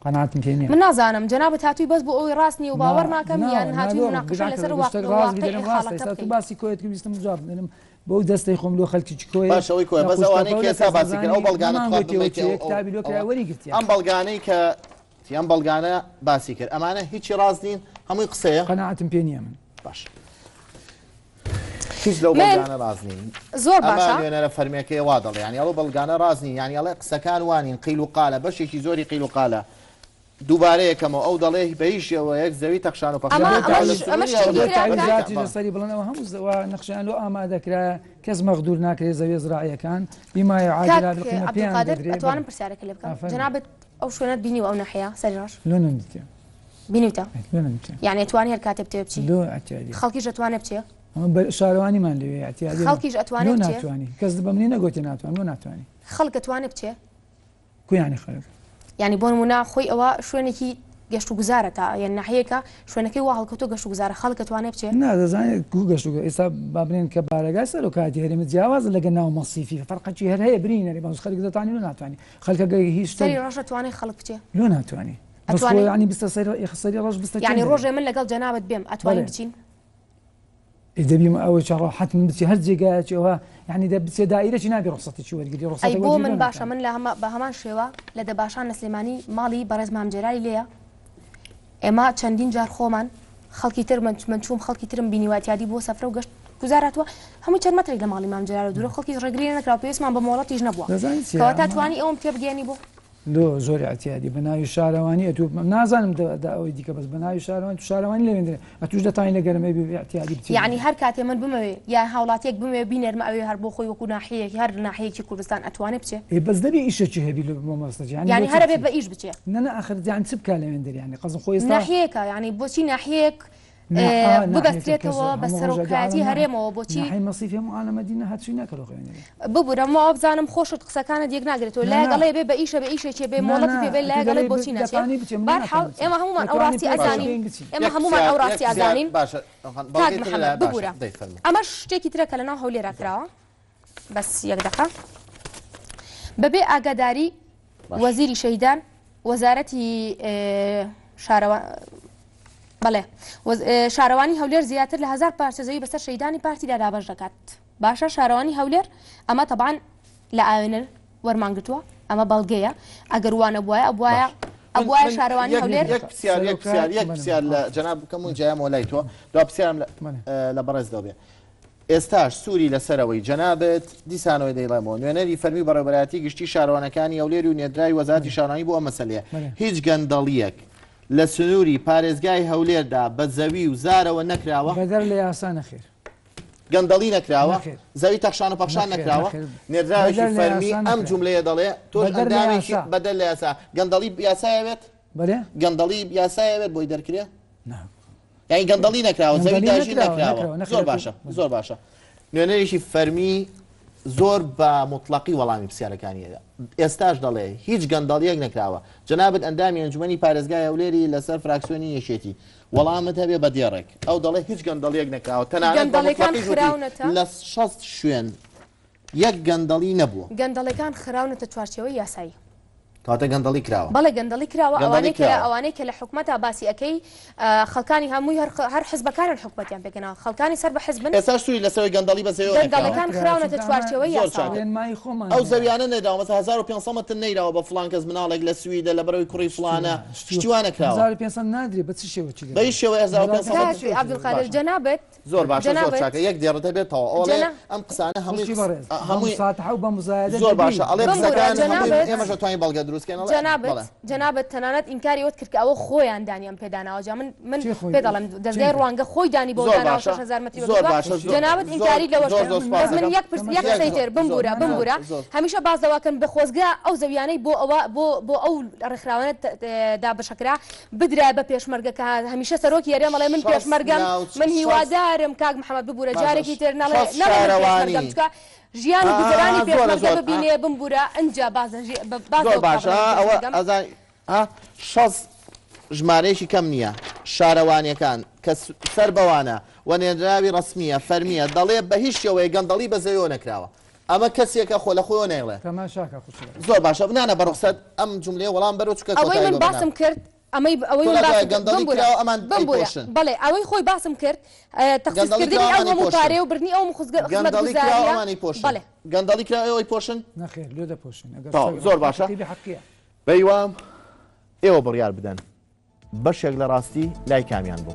قەناعەتم پێ نییە. من نازانم جەنابت هاتووی بەس بۆ ئەوەی ڕاست نییە و نا باوەڕ ناکەم نا یان نا هاتووی لۆ موناقەشە بالعکس لەسەر ئەگەر شتێک واقع ڕاست بی واقعی دەرێم ڕاستە خاڵەکە ئێستا تو بکەی. باسی کۆیەت کرد ویستم جواب بدەم بەو دەستەی خۆم لۆ خەلکی چکۆیە باشە ئەوەی کۆیە لە بەس ئەوانەی قوشتەپە و کە لە ئێستا باسی کرد ئەو کەسنەزانی بەڵگانە نەمان تخوا گوتیەوە بمەیتێ چیە ئەو کتابی لۆ کرا ئەوە وەریگرتیە. ئەم بەڵگانەی کە ئەم بەڵگانە باسی کرد ئەمانە هیچی ڕاست نین هەمووی قسەیە قەناعەتم پێ نییە من باش هیچ لەو من بەڵگانە ڕاست نین زۆر ئەمە باشە نوێنەرە فەرمیەکەی وا دەڵێ یانی ئەو بەڵگانە ڕاست نین یانی ئەڵێ قسەکان وانین قیل و قالە بەشێکی زۆری قیل و قالە دووبارە یەکەمەوە ئەو دەڵێ بە هیچ شێوەیەک زەوی تەخشان و پەخشان ئەمە نەکراوە لە ئەمەش ئەمەش سنووری شتێکی هەولێر ترە بەشێک کاک زیاتر بەڵێ. لەسەری بڵێن ئەوە هەموو زەوا نەخشەیان لۆ ئامادە کرایە کەس مەغدور ناکرێ زەویە زراعیەکان بما کاک يعادل بالقیمە پێیان عەبدولقادر دەدرێ ئەتوانم بەڵێ پرسیارێکت لێ بکەم ئافەرین جەنابت ئەو شوێنەت بینیوە ئەو ناحیە سەری ڕەش؟ لۆ نەمدیتیە بینیوتە لۆ نەمدیتیە یعنی ئەتوانی هەر کاتێ بتەوێ بچی لۆ ئەتیادیە خەڵکیش ئەتوانێ بچێ ئەمە بەر شارەوانیمان لەوێ ئەتیادیە خەڵکیش ئەتوانێ لۆ بچێ ناتوانی کەس بە منی نەگوتی ناتوان لۆ ناتوانی خەڵک ئەتوانێ بچێ کو یعنی خەڵک یعنی بۆ نمونە خۆی ئەوە شوێنێکی گەشت و گوزارە تا یان ناحیەکە شوێنەکەی وا هەڵکەوتووە گەشت و گوزارە خەڵک ئەتوانێ بچێ؟ نا دەزانێت کو گەشت و ئێستا با بڵێن کە بارەگای سەرۆکایەتی هەرێم جیاوازە لەگە ناو مەسیفی فەرقەکی هەر هەیە برینی نەرێ بەڵام خەڵک دەتوانی لۆ ناتوانی خەڵکە گەر هیچ شتێک سەری ڕەش ئەتوانێ خەڵک بچێ؟ لۆ ناتوانی بەس خۆ ئەتوانێ یعنی بستە سەری سەری ڕەش بستە یعنی کێ ڕۆژێ من لەگەڵ جەنابت بێم ئەتوانین بەڵێ بچین؟ ئێ دەبی ئەوەی چا ڕەحەت من بچێ هەر جێگایەکی ئەوها یعنی دە بچێ دائیرەکی نابی ڕوخسەتێکی وەرگری ئەی ڕوخسەتێک بۆ وەرگری من لۆ باشە ناتوانی من لە هەمە بە هەمان شێوە لە دەباشان لە سلێمانی ماڵی بەڕێز مام جەلالی لێیە ئێمە چەندین جار خۆمان خەڵکی تر من من چووم خەڵکی ترم بینیوە ئیعتیادی بۆ سەفرە و گەشت گوزار هاتووە هەمووی چەند مەترێک لە ماڵی مام جەلالەوە دوورە خەڵکیش ڕێگری لێ نەکراوە پێویستمان بە مۆڵەتیش نەبووە دەزانی چیە کەواتە ئەمە توانی ئەوەم تێبگەیەنی بۆ لۆ زۆر ئیعتیادی بە ناوی شارەوانی ئەتوو نازانم دە ئەوەی دیکە بەس بە ناوی شارەوانی تو شارەوانی لەوێندرێ ئەتوش دەتوانی لە گەرمەی بێ ئیعتیادی بچی یەعنی هەر کاتێ من بمەوێ یا هاوڵاتیەک بمەوێ بینێرمە ئەوێ هەر بۆ خۆی وەکو ناحیەیەک هەر ناحیەیەکی کوردستان ئەتوانێ بچێ؟ ئێ بەس دەبێ ئیشەکی هەبی لۆ مامۆستا جان یانی لۆ چ هەر ئەبێ بچی بە ئیش بچێ؟ نا نا ئاخر یان چ بکا لەوێندەر یانی قەزم خۆ ئێستا ناحیەیەکە یانی بۆچی ناحیەیەک نا ئا ناحیەکە کەس ببەسترێتەوە بە هەموو ڕۆژەگە سەرۆکایەتی عالەم ناحیە هەرێمەوە بۆچی ناحیەی مەسیفی هەموو عالەمە دینە هاتچووی ناکە لۆ خوێندنگە. ببورە ما وابزانم خۆشت قسەکانت یەک ناگرێتەوە نا لایەک نا ئەڵێ بێ بە ئیشە بێ ئیشێکێ بێ نا مۆڵەتی نا پێ بێ ئەتوو لایەک ئەڵێ دەڵێی بۆچی ناچێ دەتوانی بچێ من بارحاڵ ناتوانم بچم ئێمە هەموومان ئەو دەتوانی ڕاستی پێش باشە ئەزانین بێین بچین ئێمە یەک هەموومان پرسیار ئەو یەک ڕاستی پرسیار ئەزانین باشە کاک بەڵگەی تر محەمەد لە باشە ببورە دەی فەرموو ئەمەش شتێکی ترە کە لەناو هەولێرا زۆر کراوە بەس یەک دەقە بەبێ ئاگاداری باش وەزیری شەهیدان وەزارەتی شارەوە بەڵێ شارەوانی هەولێر زیاتر لە هەزار پارچە زەوی بەسەر شەیدانی پارتیدا دابەش دەکات باشە شارەوانی هەولێر ئەمە تەبان لە ئاوێنەر وەرمان گرتووە ئەمە بەڵگەیە ئەگەر وانە بواە ئەبواە ئەبواە شارەوانی هەولێر یەک پرسیار یەک پرسیار یەک پرسیار لە جەناب بکەم و جایەمەوە لای تۆ دوا پرسیارم لە بەڕێزەوە بێ ئێستاش سووری لەسەرەوەی جەنابت دیسانەوەی دەیڵێمەوە نوێنەری فەرمی بەڕێوەبەرایەتی گشتی شارەوانەکانی هەولێر و نێردراوی وەزارەتی شارەوانی بۆ ئەم مەسەلەیە هیچ گەندەڵییەک لە سنووری پارێزگای هەولێردا بە زەوی و زارەوە نەکراوە؟ بەدەر لە یاسا نەخێر. گەندەڵی نەکراوە؟ زەوی تەخشان و پەخشان نەکراوە؟ نێردراوێکی فەرمی ئەم جوملەیە دەڵێ تۆش ئەندامێکی بەدەر لە یاسا گەندەڵی یاسایە بێت؟ گەندەڵی یاسایە بێت بۆی دەرکرێ؟ یانی گەندەڵی نەکراوە زەوی داژین نەکراوە زۆر باشە زۆر باشە نوێنەرێکی فەرمی زۆر بە مطلقی وەڵامی پرسیارەکانی ئێستاش دەڵێ هیچ گەندەڵیەک نەکراوە جەنابت ئەندامی ئەنجومەنی پارێزگای هەولێری لەسەر فراکسیۆنی یەکێتی وەڵامت هەبێ بە دێڕێک ئەو دەڵێ هیچ گەندەڵیەک نەکراوە تەنانەت بە گەندەڵیەکان مطلقیش وتی خراونەتە لە 60 شوێن یەک گەندەڵی نەبووە. گەندەڵیەکان خراونەتە چوارچێوەی یاسایی. کەواتە گەندەڵی کراوە. بەڵێ گەندەڵی کراوە گەندەڵی ئەوانەی کە کراوە. ئەوانەی کە لە حکومەتا باسی ئەکەی خەڵکانی هەمووی هەر هەر حزبەکانن حکومەتیان پێکهێناوە خەڵکانی سەر بە حزبن. ئێستاش سووری لەسەرەوەی گەندەڵی بە زەویەوە نەکراوە. گەندەڵیەکان نەکراوە خراونەتە چونکە ئەمە چوارچێوەی زۆر یاساوە. چاکە. ڕێنمایی خۆمان ئەو هەیە. زەویانە نەیراوە مەسەلەن 1500 مەتر نەیراوە بە فڵان کەس مناڵێک لە سویدە لەبەرئەوەی کوڕی فڵانە شتی شتی وا نەکراوە. 1500 نادرێ بە چ شێوەکی بە هیچ دەدرێ؟ شێوەیە 1500 کاک مەتر 1500 عەبدولقادر باشە. جەنابت زۆر باشە زۆر جەنابت چاکە یەک دێڕت هەبێت تەواو ئەوەڵێ جەنا ئەم قسانە هەمووی خوشکی بەڕێز بە هەمووی مساتحە و بە مزایدە زۆر دەبی باشە ئەڵێ بمبورە قسەکان هەمووی جەنابت ئێمەش ئەتوانین بەڵگە دروست کەین ئەڵێ جەنابت بەڵێ جەنابت تەنانەت ئینکاری ئەوەت کرد کە ئەوە خۆیان دانیان پێداناوە جا من من چی خۆی پێ دەڵێم چی دەزگای کرد؟ ڕوانگە خۆی دانی بەوە زۆر داناوە باشە 6000 مەتری زۆر وەرگرتووە باشە زۆر جەنابت زۆر ئینکاری لەوەش زۆر کرد زۆر بەس سوپاس من دەکەم یەک پرس یەک یەک قسەی زۆر تر زۆر بمبورە نا نا بمبورە زۆر هەمیشە باس لەوەکەن بە خۆزگە ئەو زەویانەی بۆ ئەوە بۆ بۆ ئەو ڕێکخراوانە دابەشەکرا بدرایە بە پێشمەرگە کە هەمیشە سەرۆکی هەرێم ئەڵێ من 60 پێشمەرگەم ناوچ من 60 هیوادارم کاک محەمەد ببورە باشە جارێکی تر نەڵێ 60 نەڵێ من شارەوانی پێشمەرگەم چونکە ژیان و ئا گوزەرانی زۆرە پێشمەرگە زۆر ئا ببینێ بمبورە ئنجا باس لە ژی- باس زۆر لەوە بکا باشە بڵێ من ئەوە پێشمەرگەم ئەزان ها 60 ژمارەیەکی کەم نییە شارەوانیەکان کە سەر بەوانە و نێردراوی ڕەسمییە فەرمییە دەڵێ بە هیچ شێوەیەک گەندەڵی بە زەویەوە نەکراوە ئەمە کەسێکە خۆ لە خۆیەوە نایڵێ. تەماشاکە خوشکە. زۆر باشە نانا بە ڕوخسەت ئەم جوملەیە وەڵام بەرەوە چونکە ئەوەی کۆتایی من بە بەرنامە. باسم کرد ئەمەی ئەوەی تۆ من لە دوای باسم کرد گەندەڵی بمبورە کراوە ئەمان بمبورە ئەیپۆشن. بەڵێ ئەوەی خۆی باسم کرد تەخسیس گەندەڵی کردنی کراوە ئەو ئەمان هەموو ئەیپۆشن. پارەیە و بردنی ئەو هەموو گەندەڵی کراوە خزمەتگوزارییە ئەمان ئەیپۆشن. بەڵێ. گەندەڵی کراوە ئێوە ئەیپۆشن؟ نەخێر لۆ دەپۆشن ئەگەر تەواو سەگ زۆر باشە حەقی بێ حەقیە. بەهیوام ئێوە بڕیار بدەن بەشێک لە ڕاستی لای کامیان بوو.